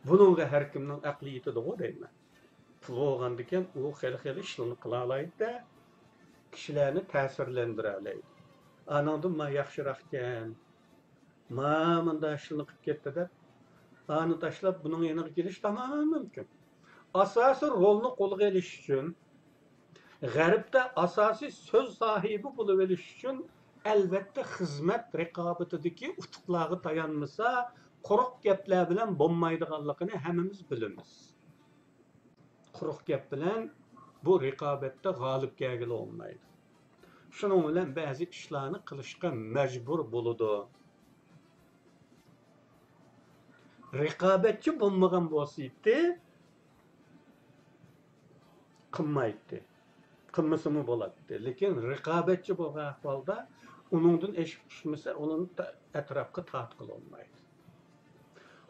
بۇنىڭغا ھەر كىمنىڭ ئەقلى يېتىدىغۇ دەيمەن. پۇل بولغاندىكىن ئۇ خېلى خېلى ئىشلارنى قىلالايدۇ، كىشىلەرنى تەسىرلەندۈرەلەيدۇ. ئانىڭدىن ما ياخشىراقكەن، ما مۇنداق ئىشلارنى قىلىپ كەتتى دەپ، ئانى تاشلاپ بۇنىڭ يېنىغا كېلىش تامامەن مۇمكىن. ئاساسىي رولنى قولغا ئېلىش ئۈچۈن، غەربتە ئاساسىي سۆز ساھىبى بولۇۋېلىش ئۈچۈن، ئەلۋەتتە، خىزمەت رىقابىتىدىكى ئۇتۇقلارغا تايانمىسا، قۇرۇق گەپلەر بىلەن بولمايدىغانلىقىنى ھەممىمىز بىلىمىز. قۇرۇق گەپ بىلەن بۇ رىقابەتتە غالىب كەلگىلى بولمايدۇ. شۇنىڭ بىلەن بەزى ئىشلارنى قىلىشقا مەجبۇر بولىدۇ. رىقابەتچى بولمىغان بولسىدى، قىلمايتتى. قىلمىسىمۇ بولاتتى. لېكىن رىقابەتچى بولغان ئەھۋالدا ئۇنىڭدىن ئېشىپ چۈشمىسە، ئۇنى ئەتراپقا تارتقىلى بولمايدۇ.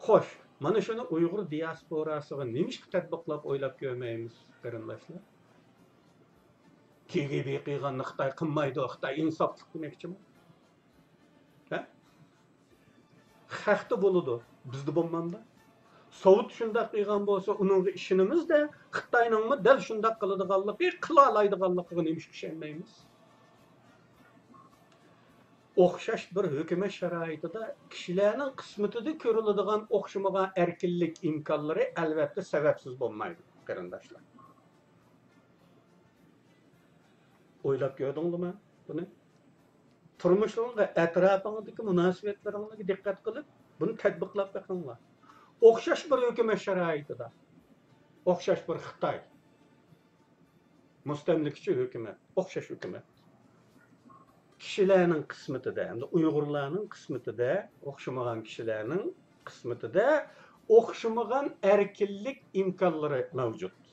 خوش، مانا شۇنى ئۇيغۇر دىياسپوراسىغا نېمىشقا تەتبىقلاپ ئويلاپ كۆرمەيمىز، قېرىنداشلار؟ كىگىبى قىلغاننى خىتاي قىلمايدۇ، خىتاي ئىنساپلىق دېمەكچىمۇ؟ ھە؟ خەقتە بولىدۇ، بىزدە بولمامدۇ؟ سوۋېت شۇنداق قىلغان بولسا، ئۇنىڭغا ئىشىنىمىز-دە، خىتاينىڭمۇ دەل شۇنداق قىلىدىغانلىقى، قىلالايدىغانلىقىغا نېمىشقا ئىشەنمەيمىز؟ ئوخشاش بىر ھۆكۈمەت شارائىتىدا كىشىلەرنىڭ قىسمىتىدە كۆرۈلىدىغان ئوخشىمىغان ئەركىنلىك ئىمكانلىرى ئەلۋەتتە سەۋەبسىز بولمايدۇ، قېرىنداشلار. ئويلاپ كۆردۈڭلارمۇ بۇنى؟ تۇرمۇشۇڭغا، ئەتراپىڭدىكى مۇناسىۋەتلىرىڭلارغا دىققەت قىلىپ، بۇنى تەتبىقلاپ بېقىڭلار. ئوخشاش بىر ھۆكۈمەت شارائىتىدا، ئوخشاش بىر خىتاي، مۇستەملىكىچى ھۆكۈمەت، ئوخشاش ھۆكۈمەت. كىشىلەرنىڭ قىسمىتىدە، ھەمدە ئۇيغۇرلارنىڭ قىسمىتىدە، ئوخشىمىغان كىشىلەرنىڭ قىسمىتىدە ئوخشىمىغان ئەركىنلىك ئىمكانلىرى مەۋجۇت.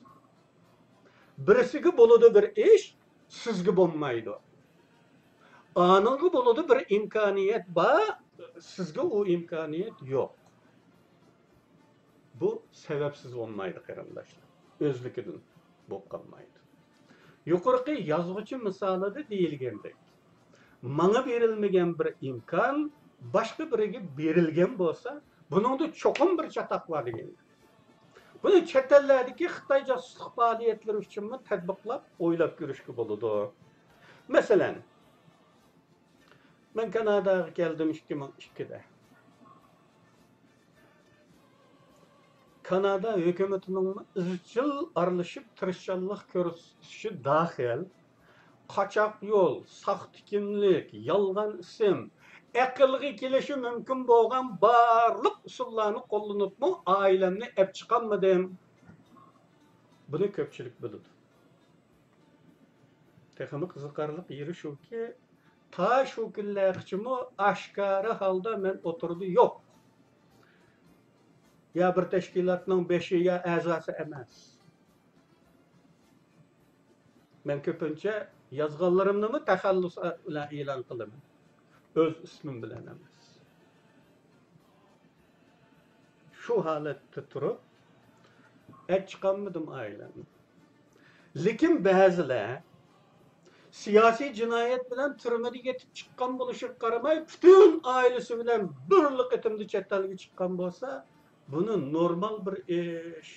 بىرسىگە بولىدۇ بىر ئىش، سىزگە بولمايدۇ. ئانىڭغا بولىدۇ بىر ئىمكانىيەت بار، سىزگە ئۇ ئىمكانىيەت يوق. بۇ سەۋەبسىز بولمايدۇ، قېرىنداشلار. ئۆزلۈكىدىن بولۇپ قالمايدۇ. يۇقىرىقى يازغۇچى مىسالىدا دېيىلگەندەك، ماڭا بېرىلمىگەن بىر ئىمكان باشقا بىرىگە بېرىلگەن بولسا، بۇنىڭدا چوقۇم بىر چاتاق بار دېگەن. بۇنى چەت ئەللەردىكى خىتاي جاسۇسلۇق پائالىيەتلىرى ئۈچۈنمۇ تەتبىقلاپ ئويلاپ كۆرۈشكە بولىدۇ. مەسىلەن، مەن كاناداغا كەلدىم ئىككى مىڭ ئىككىدە. كانادا ھۆكۈمىتىنىڭمۇ ئىزچىل ئارىلىشىپ تىرىشچانلىق كۆرسىتىشى داخىل، قاچاق يول، ساختا كىملىك، يالغان ئىسىم، ئەقىلگە كېلىشى مۇمكىن بولغان بارلىق ئۇسۇللارنى قوللىنىپمۇ ئائىلەمنى ئەپ چىقالمىدىم. بۇنى كۆپچىلىك بىلىدۇ. تېخىمۇ قىزىقارلىق يېرى شۇكى، تا شۇ كۈنلەرگىچىمۇ ئاشكارا ھالدا مەن ئوتتۇرىدا يوق. يا بىر تەشكىلاتنىڭ بېشى، يا ئەزاسى ئەمەس. مەن كۆپىنچە يازغانلىرىمنىمۇ تەخەللۇس بىلەن ئېلان قىلىمەن. ئۆز ئىسمىم بىلەن ئەمەس. شۇ ھالەتتە تۇرۇپ، ئەپ چىقالمىدىم ئائىلەمنى. لېكىن بەزىلەر سىياسىي جىنايەت بىلەن تۈرمىدە يېتىپ چىققان بولۇشىغا قارىماي، پۈتۈن ئائىلىسى بىلەن بىرلا قېتىمدا چەت ئەلگە چىققان بولسا، بۇنى نورمال بىر ئىش،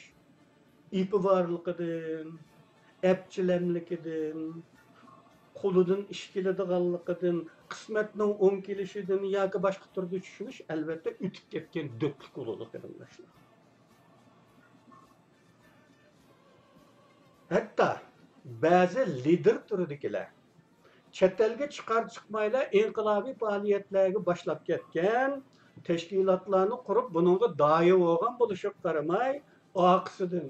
ئېپى بارلىقىدىن، ئەپچىلەملىكىدىن، قولىدىن ئىش كېلىدىغانلىقىدىن، قىسمەتنىڭ ئوڭ كېلىشىدىن ياكى باشقا تۈردە چۈشىنىش، ئەلۋەتتە، ئۆتۈپ كەتكەن دۆتلۈك بولىدۇ، قېرىنداشلار. ھەتتا بەزى لىدېر تۈرىدىكىلەر چەت ئەلگە چىقار چىقمايلا ئىنقىلابىي پائالىيەتلەرگە باشلاپ كەتكەن، تەشكىلاتلارنى قۇرۇپ، بۇنىڭغا دايى بولغان بولۇشىغا قارىماي، ئارقىسىدىن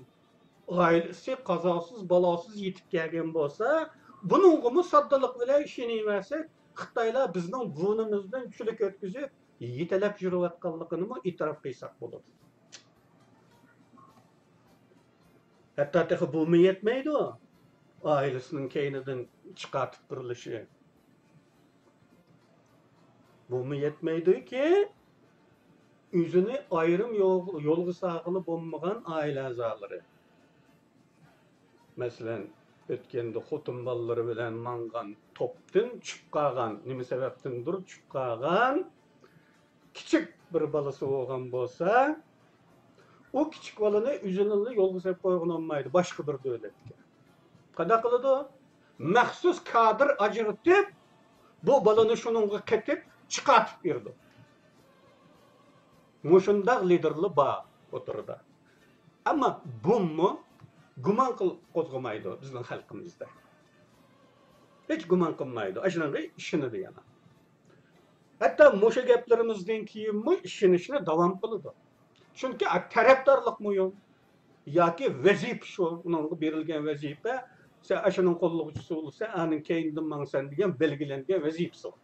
ئائىلىسى قازاسىز بالاسىز يېتىپ كەلگەن بولسا، بۇنىڭغىمۇ ساددىلىق بىلەن ئىشىنىۋەرسەك، خىتايلار بىزنىڭ بۇرنىمىزدىن چۈلۈك ئۆتكۈزۈپ، يېتىلەپ يۈرۈۋاتقانلىقىنىمۇ ئېتىراپ قىلساق بولىدۇ. ھەتتا تېخى بۇمۇ يەتمەيدۇ، ئائىلىسىنىڭ كەينىدىن چىقارتىپ تۇرۇلۇشى. بۇمۇ يەتمەيدۇكى، ئۆزىنى ئايرىم يول-، يولغا سالغىلى بولمىغان ئائىلە ئەزالىرى. مەسىلەن، ئۆتكەندە خوتۇن بالىلىرى بىلەن ماڭغان توپتىن چۈشۈپ قالغان، نېمە سەۋەبتىندۇر چۈشۈپ قالغان كىچىك بىر بالىسى بولغان بولسا، ئۇ كىچىك بالىنى ئۆزىنىلا يولغا سېلىپ قويغىلى بولمايدۇ، باشقا بىر دۆلەتكە. قانداق قىلىدۇ؟ مەخسۇس كادىر ئاجرىتىپ، بۇ بالىنى شۇنىڭغا قېتىپ چىقارتىپ بېرىدۇ. مۇشۇنداق لىدېرلار بار ئوتتۇرىدا. ئەمما بۇمۇ گۇمان قىل-، قوزغىمايدۇ بىزنىڭ خەلقىمىزدە. ھېچ گۇمان قىلمايدۇ. ئاشۇنىڭغا ئىشىنىدۇ يەنە. ھەتتا مۇشۇ گەپلىرىمىزدىن كېيىنمۇ ئىشىنىشنى داۋام قىلىدۇ. چۈنكى تەرەپدارلىق مۇھىم. ياكى ۋەزىپە شۇ، ئۇنىڭغا بېرىلگەن ۋەزىپە، سەن ئاشۇنىڭ قوللىغۇچىسى بولىسەن، ئانىڭ كەينىدىن ماڭىسەن دېگەن بەلگىلەنگەن ۋەزىپىسى بار.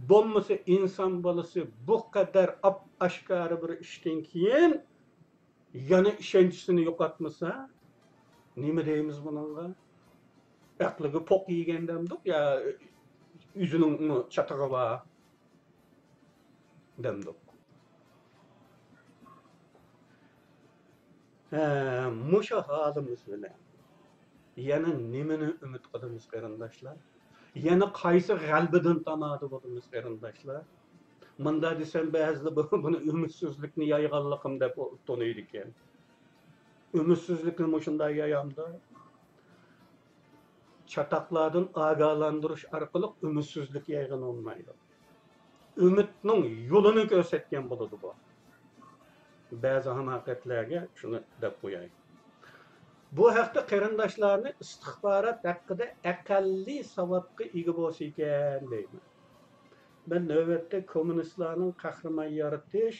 بولمىسا ئىنسان بالىسى بۇ قەدەر ئاپ-ئاشكارا بىر ئىشتىن كېيىن يەنە ئىشەنچىسىنى يوقاتمىسا، نېمە دەيمىز بۇنىڭغا؟ ئەقلىگە پوق يېگەن دەمدۇق يا ئۆزىنىڭ چاتىقى بار دەمدۇق. ھە، مۇشۇ ھالىمىز بىلەن يەنە نېمىنى ئۈمىد قىلىمىز، قېرىنداشلار؟ يەنە قايسى غەلىبىدىن تامادە بولىمىز، قېرىنداشلار؟ مۇنداق دېسەم، بەزىلەر بۇ-، بۇنى ئۈمىدسىزلىكنى يايغانلىقىم دەپ تونۇيدىكەن. ئۈمىدسىزلىكنى مۇشۇنداق يايامدۇ؟ چاتاقلاردىن ئاگاھلاندۇرۇش ئارقىلىق ئۈمىدسىزلىك يايغىلى بولمايدۇ. ئۈمىدنىڭ يولىنى كۆرسەتكەن بولىدۇ بۇ. بەزى ھاماقەتلەرگە شۇنى دەپ قوياي. بۇ ھەقتە قېرىنداشلارنى ئىستىخبارات ھەققىدە ئەقەللىي ساۋاتقا ئىگە بولسا ئىكەن دەيمەن. مەن نۆۋەتتە كوممۇنىستلارنىڭ قەھرىمان يارىتىش،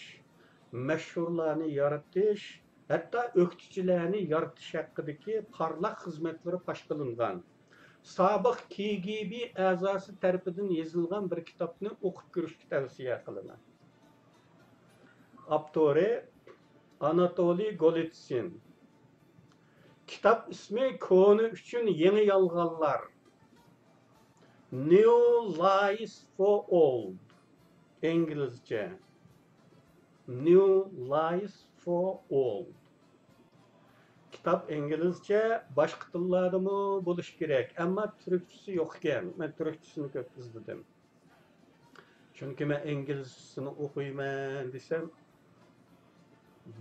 مەشھۇرلارنى يارىتىش، ھەتتا ئۆكتىچىلەرنى يارىتىش ھەققىدىكى پارلاق خىزمەتلىرى پاش قىلىنغان، سابىق كېگېبې ئەزاسى تەرىپىدىن يېزىلغان بىر كىتابنى ئوقۇپ كۆرۈشكە تەۋسىيە قىلىمەن. ئاپتورى ئاناتولىي گولىتسىن. كىتاب ئىسمى كونا ئۈچۈن يېڭى يالغانلار. New Lies for Old. ئىنگلىزچە. New Lies for Old. كىتاب ئىنگلىزچە، باشقا تىللاردىمۇ بولۇشى كېرەك، ئەمما تۈركچىسى يوق ئىكەن. مەن تۈركچىسىنى كۆپ ئىزدىدىم. چۈنكى مەن ئىنگلىزچىسىنى ئوقۇيمەن دېسەم،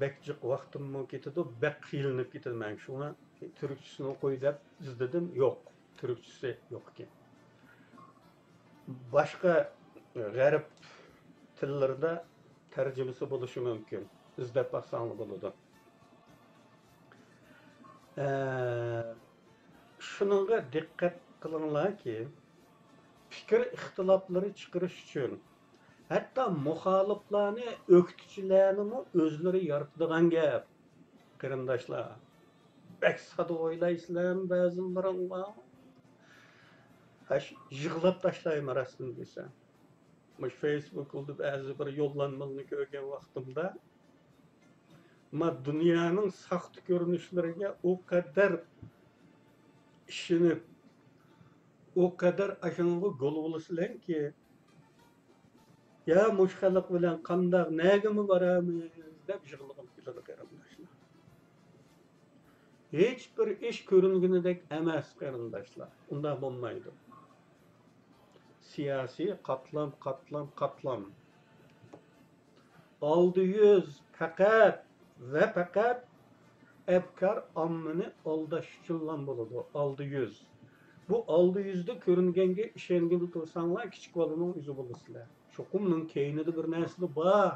بەك جىق ۋاقتىممۇ كېتىدۇ، بەك قىينىلىپ كېتىدۇ. مەن شۇڭا تۈركچىسىنى ئوقۇي دەپ ئىزدىدىم، يوق، تۈركچىسى يوق ئىكەن. باشقا غەرب تىللىرىدا تەرجىمىسى بولۇشى مۇمكىن، ئىزدەپ باقساڭلار بولىدۇ. ئە، شۇنىڭغا دىققەت قىلىڭلاركى، پىكىر ئىختىلاپلىرى چىقىرىش ئۈچۈن، ھەتتا مۇخالىپلارنى، ئۆكتىچىلەرنىمۇ ئۆزلىرى يارىتىدىغان گەپ، قېرىنداشلار. بەك سادا ئويلايسىلەرمۇ بەزىلىرىڭلار؟ ھەش-، يىغلاپ تاشلايمەن راستىنى دېسەم. مۇشۇ فېيسبۇكلاردا بەزى بىر يوللانمىلارنى كۆرگەن ۋاقتىمدا، ما دۇنيانىڭ ساختا كۆرۈنۈشلىرىگە ئۇ قەدەر ئىشىنىپ، ئۇ قەدەر ئاشۇنىڭغا گول بولىسىلەركى، يا مۇشۇ خەلق بىلەن قانداق، نەگىمۇ بارىمىز دەپ يىغلىغۇم كېلىدۇ، قېرىنداشلار. ھېچبىر ئىش كۆرۈنگىنىدەك ئەمەس، قېرىنداشلار. ئۇنداق بولمايدۇ. سىياسىي قاتلام، قاتلام، قاتلام. ئالدى يۈز پەقەت ۋە پەقەت ئەپكار ئاممىنى ئالداش ئۈچۈنلا بولىدۇ. ئالدى يۈز. بۇ ئالدى يۈزدە كۆرۈنگەنگە ئىشەنگىلى تۇرساڭلار، كىچىك بالىنىڭ ئۆزى بولىسىلەر. چوقۇم ئۇنىڭ كەينىدە بىر نەرسىلەر بار.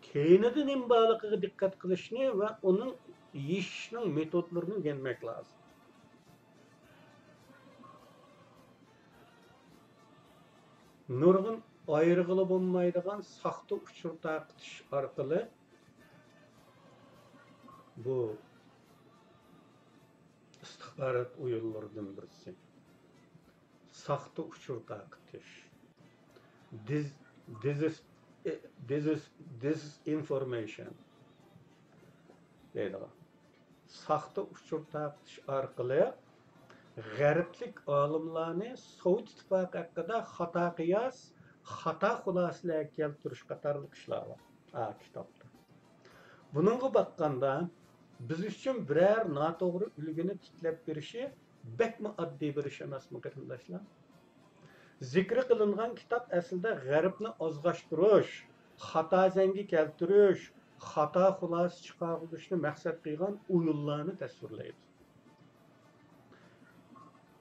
كەينىدە نېمە بارلىقىغا دىققەت قىلىشنى ۋە ئۇنىڭ يېشىشنىڭ مېتودلىرىنى ئۆگەنمەك لازىم. نۇرغۇن ئايرىغىلى بولمايدىغان ساختا ئۇچۇر تارقىتىش ئارقىلىق بۇ ئىستىخبارات ئويۇنلىرىدىن بىرسى. ساختا ئۇچۇر تارقىتىش. دېز-، دېزىس-، دېزىس-، دېزىنفورمېيشن دەيدىغان. ساختا ئۇچۇر تارقىتىش ئارقىلىق غەربلىك ئالىملارنى سوۋېت ئىتتىپاقى ھەققىدە خاتا قىياس، خاتا خۇلاسىلەرگە كەلتۈرۈش قاتارلىق ئىشلار بار، ئا، كىتابتا. بۇنىڭغا باققاندا، بىز ئۈچۈن بىرەر ناتوغرا ئۈلگىنى تىكلەپ بېرىشى بەكمۇ ئاددىي بىر ئىش ئەمەسمۇ، قېرىنداشلار؟ زىكرى قىلىنغان كىتاب ئەسلىدە غەربنى ئازغاشتۇرۇش، خاتا زەڭگە كەلتۈرۈش، خاتا خۇلاسە چىقارغۇزۇشنى مەقسەت قىلغان ئويۇنلارنى تەسۋىرلەيدۇ.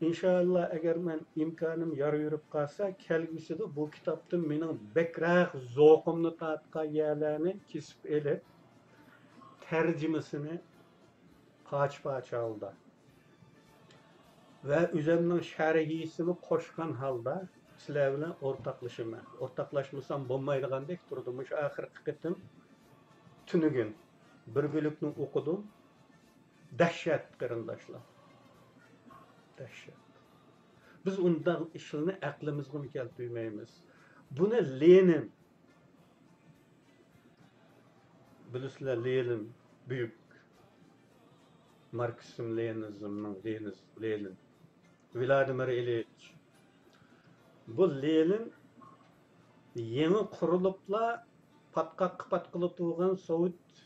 ئىنشائاللا، ئەگەر مەن ئىمكانىم يار يۈرۈپ قالسا، كەلگۈسىدە بۇ كىتابتىن مېنىڭ بەكرەك زوقۇمنى تارتقان يەرلەرنى كېسىپ ئېلىپ، تەرجىمىسىنى پارچە-پارچە ھالدا ۋە ئۆزۈمنىڭ شەرھىسىنى قوشقان ھالدا سىلەر بىلەن ئورتاقلىشىمەن. ئورتاقلاشمىسام بولمايدىغاندەك تۇرىدۇ. مۇشۇ ئاخىرقى قېتىم تۈنۈگۈن بىر بۆلەكنى ئوقۇدۇم. دەھشەت، قېرىنداشلار. دەھشەت. بىز ئۇنداق ئىشلارنى ئەقلىمىزگىمۇ كەلتۈرمەيمىز. بۇنى لېنىن، بىلىسىلەر، لېنىن، بۈيۈك ماركسىزم لېنىنىزمنىڭ لېنىز-، لېنىن، ۋلادىمىر ئىلىچ. بۇ لېنىن يېڭى قۇرۇلۇپلا پاتقاققا پاتقىلى تۇرغان سوۋېت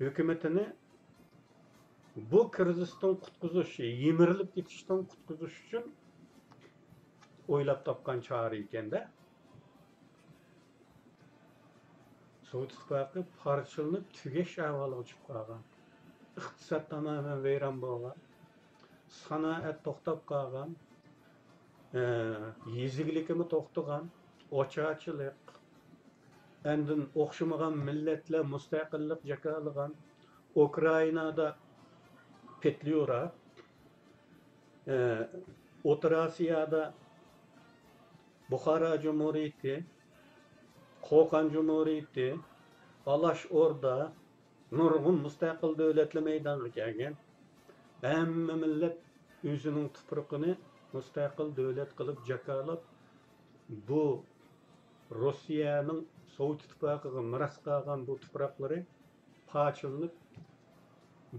ھۆكۈمىتىنى بۇ كىرىزىستىن قۇتقۇزۇش، يىمىرىلىپ كېتىشتىن قۇتقۇزۇش ئۈچۈن ئويلاپ تاپقان چارە ئىكەندە. سوۋېت ئىتتىپاقى پارچىلىنىپ تۈگەش ئەھۋالىغا چۈشۈپ قالغان. ئىقتىساد تامامەن ۋەيران بولغان. سانائەت توختاپ قالغان. ئە، يېزا ئىگىلىكىمۇ توختىغان. ئوچارچىلىق. ئاندىن ئوخشىمىغان مىللەتلەر مۇستەقىللىق جاكارلىغان. ئۇكرائىنادا پېتليۇرا، ئە، ئوتتۇرا ئاسىيادا بۇخارا جۇمھۇرىيىتى، قوقان جۇمھۇرىيىتى، ئالاش ئوردا، نۇرغۇن مۇستەقىل دۆلەتلەر مەيدانغا كەلگەن. ھەممە مىللەت ئۆزىنىڭ تۇپرىقىنى مۇستەقىل دۆلەت قىلىپ جاكارلاپ، بۇ روسىيەنىڭ سوۋېت ئىتتىپاقىغا مىراس قالغان بۇ تۇپراقلىرى پارچىلىنىپ،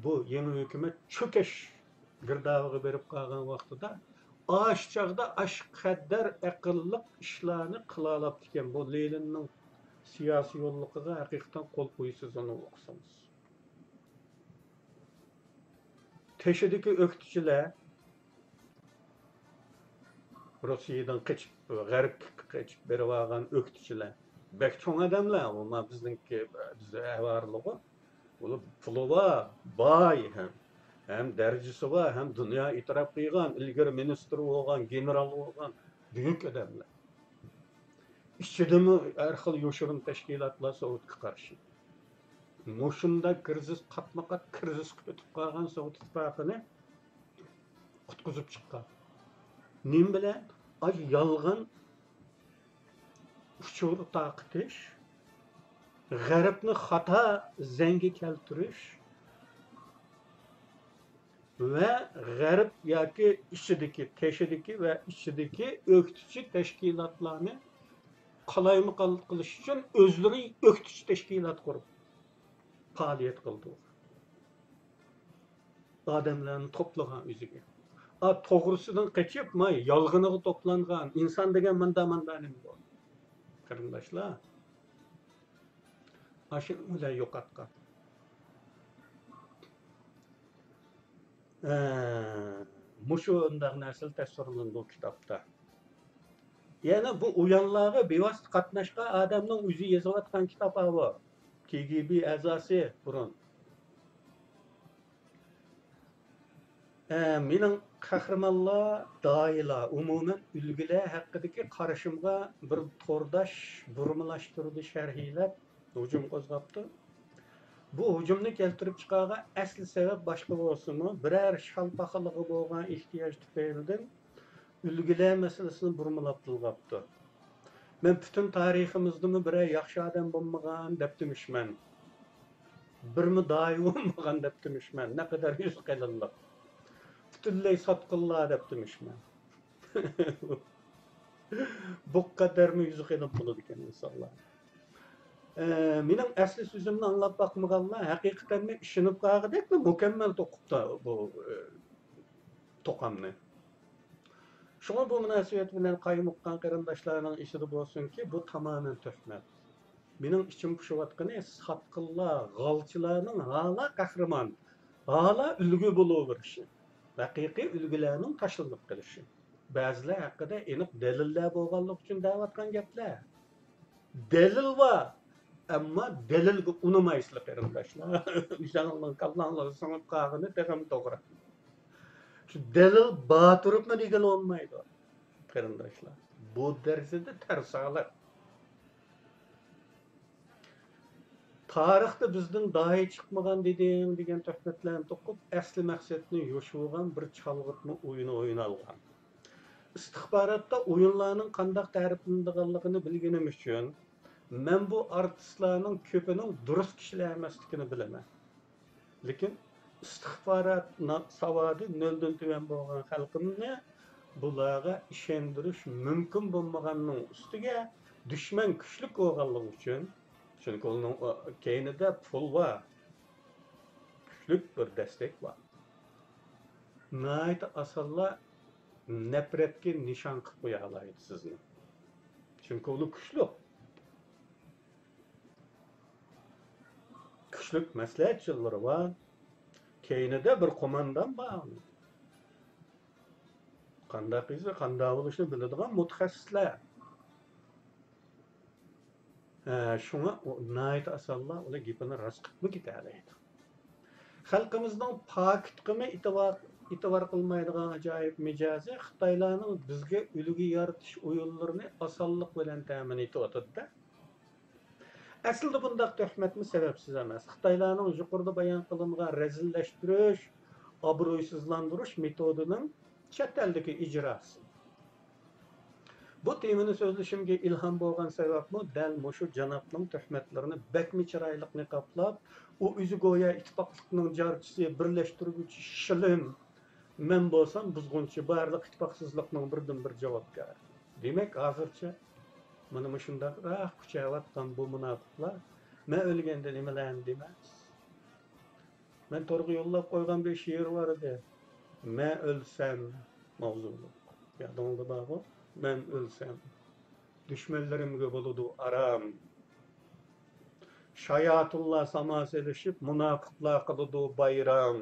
بۇ يېڭى ھۆكۈمەت چۆكۈش گىردابىغا بېرىپ قالغان ۋاقتىدا، ئاشۇ چاغدا ئاشۇ قەدەر ئەقىللىق ئىشلارنى قىلالاپتىكەن. بۇ لېنىننىڭ سىياسىي يوللۇقىغا ھەقىقەتەن قول قويىسىز ئۇنى ئوقۇسىڭىز. تېشىدىكى ئۆكتىچىلەر، روسىيەدىن قېچىپ، غەربكە قېچىپ بېرىۋالغان ئۆكتىچىلەر. بەك چوڭ ئادەملەر، ئۇلار بىزنىڭكى، بىز ئەۋارلىقى. ئۇلار پۇلى بار، باي ھەم، ھەم دەرىجىسى بار، ھەم دۇنيا ئېتىراپ قىلغان، ئىلگىرى مىنىستىر بولغان، گېنېرال بولغان بۈيۈك ئادەملەر. ئىچىدىمۇ ھەر خىل يوشۇرۇن تەشكىلاتلار سوۋېتقا قارشى. مۇشۇنداق كىرىزىس، قاتمۇ قات كىرىزىسقا پېتىپ قالغان سوۋېت ئىتتىپاقىنى قۇتقۇزۇپ چىققان. نېمە بىلەن؟ ئاشۇ يالغان ئۇچۇر تارقىتىش، غەربنى خاتا زەڭگە كەلتۈرۈش ۋە غەرب ياكى ئىچىدىكى، تېشىدىكى ۋە ئىچىدىكى ئۆكتىچى تەشكىلاتلارنى قالايمىقان قىلىش ئۈچۈن ئۆزلىرى ئۆكتىچى تەشكىلات قۇرۇپ پائالىيەت قىلىدۇ. ئادەملەرنى توپلىغان ئۆزىگە. ئا، توغرىسىدىن قېچىپ، ماي، يالغىنىغا توپلانغان ئىنسان دېگەن ماندا، ماندا نېمە بۇ؟ قېرىنداشلار، ئاشۇنى بىلەن يوقاتقان. ئە، مۇشۇنداق نەرسىلەر تەسۋىرلىنىدۇ كىتابتا. يەنى بۇ ئويۇنلارغا بىۋاسىتە قاتناشقان ئادەمنىڭ ئۆزى يېزىۋاتقان كىتاب بۇ. كى جى بى ئەزاسى بۇرۇن. ئە، مېنىڭ قەھرىمانلار، داھىيلار، ئومۇمەن ئۈلگىلەر ھەققىدىكى قارىشىمغا بىر تورداش بۇرمىلاشتۇردى شەرھلەپ ھۇجۇم قوزغاپتۇ. بۇ ھۇجۇمنى كەلتۈرۈپ چىقارغان ئەسلى سەۋەب باشقا بولسىمۇ، بىرەر شال پاخىلىقى بولغان ئېھتىياج تۈپەيلىدىن ئۈلگىلەر مەسىلىسىنى بۇرمىلاپ تىلغاپتۇ. مەن پۈتۈن تارىخىمىزدىمۇ بىرەر ياخشى ئادەم بولمىغان دەپتىمىشمەن. بىرمۇ داھىي بولمىغان دەپتىمىشمەن. نەقەدەر يۈز قېلىنلىق. پۈتۈنلەي ساتقىنلار دەپتىمىشمەن. بۇ قەدەرمۇ يۈزى قېلىن بولىدىكەن ئىنسانلار. ئە، مېنىڭ ئەسلى سۆزۈمنى ئاڭلاپ باقمىغانلار ھەقىقەتەنمۇ ئىشىنىپ قالغۇدەكلا مۇكەممەل توقۇپتا بۇ، ئە، توقامنى. شۇڭا بۇ مۇناسىۋەت بىلەن قايمۇققان قېرىنداشلارنىڭ ئېسىدە بولسۇنكى، بۇ تامامەن تۆھمەت. مېنىڭ ئىچىم پۇشۇۋاتقىنى ساتقىنلار، غالچىلارنىڭ ھالا قەھرىمان، ھالا ئۈلگە بولۇۋېرىشى، ھەقىقىي ئۈلگىلەرنىڭ تاشلىنىپ قېلىشى. بەزىلەر ھەققىدە ئېنىق دەلىللەر بولغانلىقى ئۈچۈن دەۋاتقان گەپلەر. دەلىل بار، ئەمما دەلىلگە ئۇنىمايسىلەر، قېرىنداشلار. ئۆزۈڭلارنىڭ كاللاڭلارغا سىڭىپ قالغىنى تېخىمۇ توغرا. شۇ دەلىل بار تۇرۇپمۇ دېگىلى بولمايدۇ، قېرىنداشلار. بۇ دەرىجىدە تەرس ھالەت. تارىختا بىزدىن داھىي چىقمىغان دېدىڭ دېگەن تۆھمەتلەرنى توقۇپ، ئەسلى مەقسەتنى يوشۇرغان بىر چالغىتما ئويۇنى ئوينالغان. ئىستىخباراتتا ئويۇنلارنىڭ قانداق تەرىپلىنىدىغانلىقىنى بىلگىنىم ئۈچۈن، مەن بۇ ئارتىسلارنىڭ كۆپىنىڭ دۇرۇس كىشىلەر ئەمەسلىكىنى بىلىمەن. لېكىن ئىستىخبارات نا-، ساۋادى نۆلدىن تۆۋەن بولغان خەلقىمنى بۇلارغا ئىشەندۈرۈش مۇمكىن بولمىغاننىڭ ئۈستىگە، دۈشمەن كۈچلۈك بولغانلىقى ئۈچۈن، چۈنكى ئۇنىڭ، ئۇ، كەينىدە پۇل بار، كۈچلۈك بىر دەستەك بار. ناھايىتى ئاسانلا نەپرەتكە نىشان قىلىپ قويالايدۇ سىزنى. چۈنكى ئۇلار كۈچلۈك. كۈچلۈك مەسلىھەتچىلىرى بار. كەينىدە بىر قوماندان بار. قانداق يېزا، قانداق بولۇشنى بىلىدىغان مۇتەخەسسىسلەر. ھە، شۇڭا ئۇ ناھايىتى ئاسانلا ئۇلار گېپىنى راست قىلىپمۇ كېتەلەيدۇ. خەلقىمىزنىڭ پاكىتقىمۇ ئېتىبار، ئېتىبار قىلمايدىغان ئاجايىپ مىجەزى خىتايلارنىڭ بىزگە ئۈلگە يارىتىش ئويۇنلىرىنى ئاسانلىق بىلەن تەمىن ئېتىۋاتىدۇ-دە. ئەسلىدە بۇنداق تۆھمەتمۇ سەۋەبسىز ئەمەس. خىتايلارنىڭ يۇقىرىدا بايان قىلىنغان رەزىللەشتۈرۈش، ئابرۇيسىزلاندۇرۇش مېتودىنىڭ چەت ئەلدىكى ئىجراسى. بۇ تېمىنى سۆزلىشىمگە ئىلھام بولغان سەۋەبمۇ دەل مۇشۇ جانابنىڭ تۆھمەتلىرىنى بەكمۇ چىرايلىق نىقابلاپ، ئۇ ئۆزى گويا ئىتتىپاقلىقنىڭ جارچىسى، بىرلەشتۈرگۈچى شىلىم، مەن بولسام بۇزغۇنچى، بارلىق ئىتتىپاقسىزلىقنىڭ بىردىنبىر جاۋابكارى. دېمەك، ھازىرچە مانا مۇشۇنداقراق كۈچەۋاتقان بۇ مۇناپىقلار مەن ئۆلگەندە نېمىلەرنى دېمەس. مەن تورغا يوللاپ قويغان بىر شېئىر بار ئىدى. مەن ئۆلسەم ماۋزۇلۇق. يادىڭىزدا بارغۇ؟ مەن ئۆلسەم، دۈشمەنلىرىمگە بولىدۇ ئارام. شاياتۇنلار ساما سېلىشىپ، مۇناپىقلار قىلىدۇ بايرام.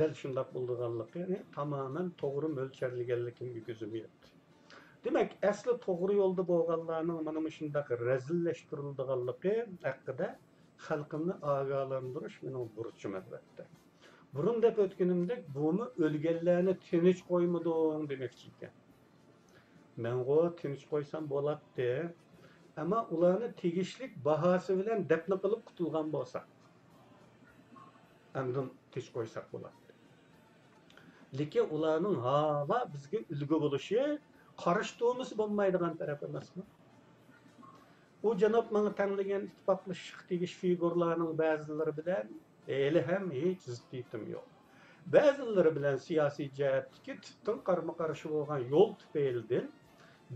دەل شۇنداق بولىدىغانلىقىنى تامامەن توغرا مۆلچەرلىگەنلىكىمگە كۆزۈم يەتتى. دېمەك، ئەسلى توغرا يولدا بولغانلارنىڭ مانا مۇشۇنداق رەزىللەشتۈرۈلىدىغانلىقى ھەققىدە خەلقىمنى ئاگاھلاندۇرۇش مېنىڭ بۇرچۇم، ئەلۋەتتە. بۇرۇن دەپ ئۆتكىنىمدەك، بۇمۇ ئۆلگەنلەرنى تىنچ قويمىدىڭ دېمەكچى ئىكەن. مەنغۇ تىنچ قويسام بولاتتى. ئەمما ئۇلارنى تېگىشلىك باھاسى بىلەن دەپنە قىلىپ قۇتۇلغان بولساق، ئاندىن تىنچ قويساق بولاتتى. لېكىن ئۇلارنىڭ ھالا بىزگە ئۈلگە بولۇشى قارشى تۇرمىسا بولمايدىغان تەرەپ ئەمەسمۇ؟ ئۇ جاناب ماڭا تەڭلىگەن ئىتتىپاقلىشىشقا تېگىش فىگۇرىلارنىڭ بەزىلىرى بىلەن ھېلىھەم ھېچ زىددىيىتىم يوق. بەزىلىرى بىلەن سىياسىي جەھەتتىكى تۈپتىن قارمۇ قارشى بولغان يول تۈپەيلىدىن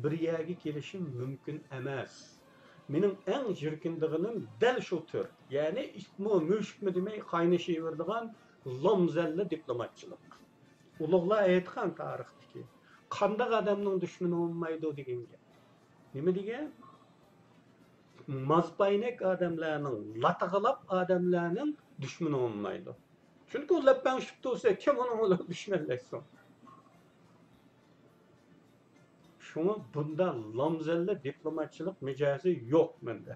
بىر يەرگە كېلىشىم مۇمكىن ئەمەس. مېنىڭ ئەڭ جىركىنىدىغىنىم دەل شۇ تۈر، يەنى ئىتمۇ، مۈشۈكمۇ دېمەي قاينىشىۋېرىدىغان لامزەللە دىپلوماتچىلىق. ئۇلۇغلار ئېيتقان تارىختىكى، قانداق ئادەمنىڭ دۈشمىنى بولمايدۇ دېگەن گەپ. نېمە دېگەن؟ مازپاينەك ئادەملەرنىڭ، لاتىغىلاپ ئادەملەرنىڭ دۈشمىنى بولمايدۇ. چۈنكى ئۇ لەپپەڭ ئىشلىتىپ تۇرسا، كىم ئۇنىڭ بىلەن دۈشمەنلەشسۇن؟ شۇڭا بۇنداق لامزەللە دىپلوماتچىلىق مىجەزى يوق مەندە.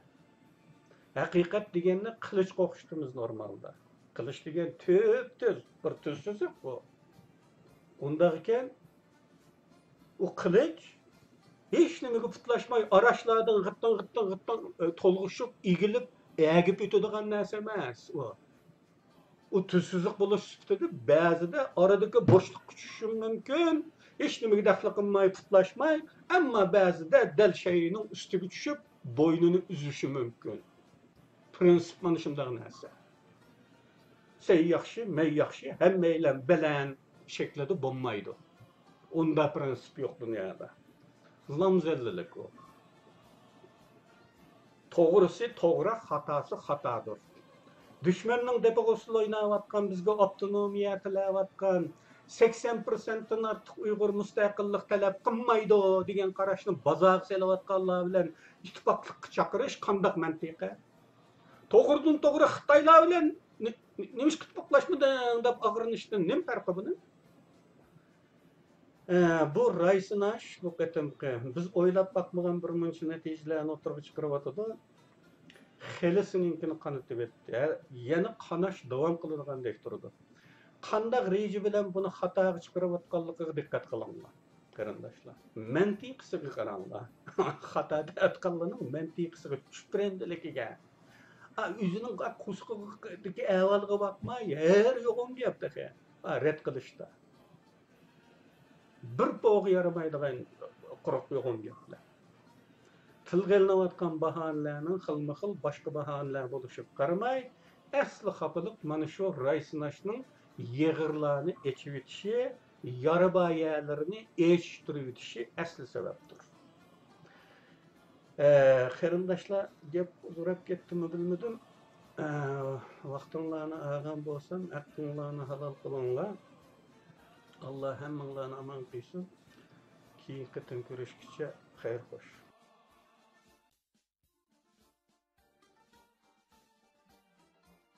ھەقىقەت دېگەننى قىلىچقا ئوخشىتىمىز نورمالدا. قىلىچ دېگەن تۈپتۈز، بىر تۈز سوزۇق بۇ. ئۇنداق ئىكەن، ئۇ قىلىچ ھېچ نېمىگە پۇتلاشماي، ئاراچلاردىن غىتتىڭ، غىتتىڭ، غىتتىڭ، ئە، تولغىشىپ، ئېگىلىپ، ئەگىپ ئۆتىدىغان نەرسە ئەمەس ئۇ. ئۇ تۈز سوزۇق بولۇش سۈپىتىدە بەزىدە ئارىدىكى بوشلۇققا چۈشۈشى مۇمكىن، ھېچ نېمىگە دەخلى قىلماي، پۇتلاشماي، ئەمما بەزىدە دەل شەيئىنىڭ ئۈستىگە چۈشۈپ، بوينىنى ئۈزۈشى مۇمكىن. پرىنسىپ مانا شۇنداق نەرسە. سەن ياخشى، مەن ياخشى، ھەممەيلەن بىلەن شەكلىدە بولمايدۇ. ئۇنداق پىرىنسىپ يوق دۇنيادا. لام زەللىلىك ئۇ. توغرىسى توغرا، خاتاسى خاتادۇر. دۈشمەننىڭ دېپىغا ئۇسسۇل ئويناۋاتقان، بىزگە ئاپتونومىيە تىلەۋاتقان، سەكسەن پىرسەنتتىن ئارتۇق ئۇيغۇر مۇستەقىللىق تەلەپ قىلمايدۇ دېگەن قاراشنى بازارغا سېلىۋاتقانلار بىلەن ئىتتىپاقلىققا چاقىرىش قانداق مەنتىقە؟ توغرىدىن توغرا خىتايلار بىلەن نېمىشقا ئىتتىپاقلاشمىدىڭ دەپ ئاغرىنىشتىن نېمە پەرقى بۇنىڭ؟ ئە، بۇ راي سىناش بۇ قېتىمقى بىز ئويلاپ باقمىغان بىر مۇنچە نەتىجىلەرنى ئوتتۇرىغا چىقىرىۋاتىدۇ. خېلى سېنىڭكىنى قانىتىۋەتتى. ھە، يەنە قاناش داۋام قىلىدىغاندەك تۇرىدۇ. قانداق رېجە بىلەن بۇنى خاتاغا چىقىرىۋاتقانلىقىغا دىققەت قىلىڭلار، قېرىنداشلار. مەنتىقىسىگە قاراڭلار. خاتا دەۋاتقانلارنىڭ مەنتىقىسىگە، چۈشپەرەندىلىكىگە. ئا، ئۆزىنىڭ قورسىقىدىكى ئەھۋالغا باقماي، ھەر يوغان گەپ تېخى. ئا، رەت قىلىشتا. بىر پوغا يارىمايدىغان قۇرۇق يوغان گەپلەر. تىلغا ئېلىنىۋاتقان باھانىلەرنىڭ خىلمۇ خىل باشقا باھانىلەر بولۇشىغا قارىماي، ئەسلى خاپىلىق مانا شۇ راي سىناشنىڭ يېغىرلارنى ئېچىۋېتىشى، يارا بار يەرلىرىنى ئېچىشتۇرۇۋېتىشى ئەسلى سەۋەبتۇر. ئە، قېرىنداشلار، گەپ ئۇزىراپ كەتتىمۇ بىلمىدىم. ئە، ۋاقتىڭلارنى ئالغان بولسام، ھەققىڭلارنى ھالال قىلىڭلار. ئاللا ھەممىڭلارنى ئامان قىلسۇن. كېيىنكى قېتىم كۆرۈشكىچە خەير خوش.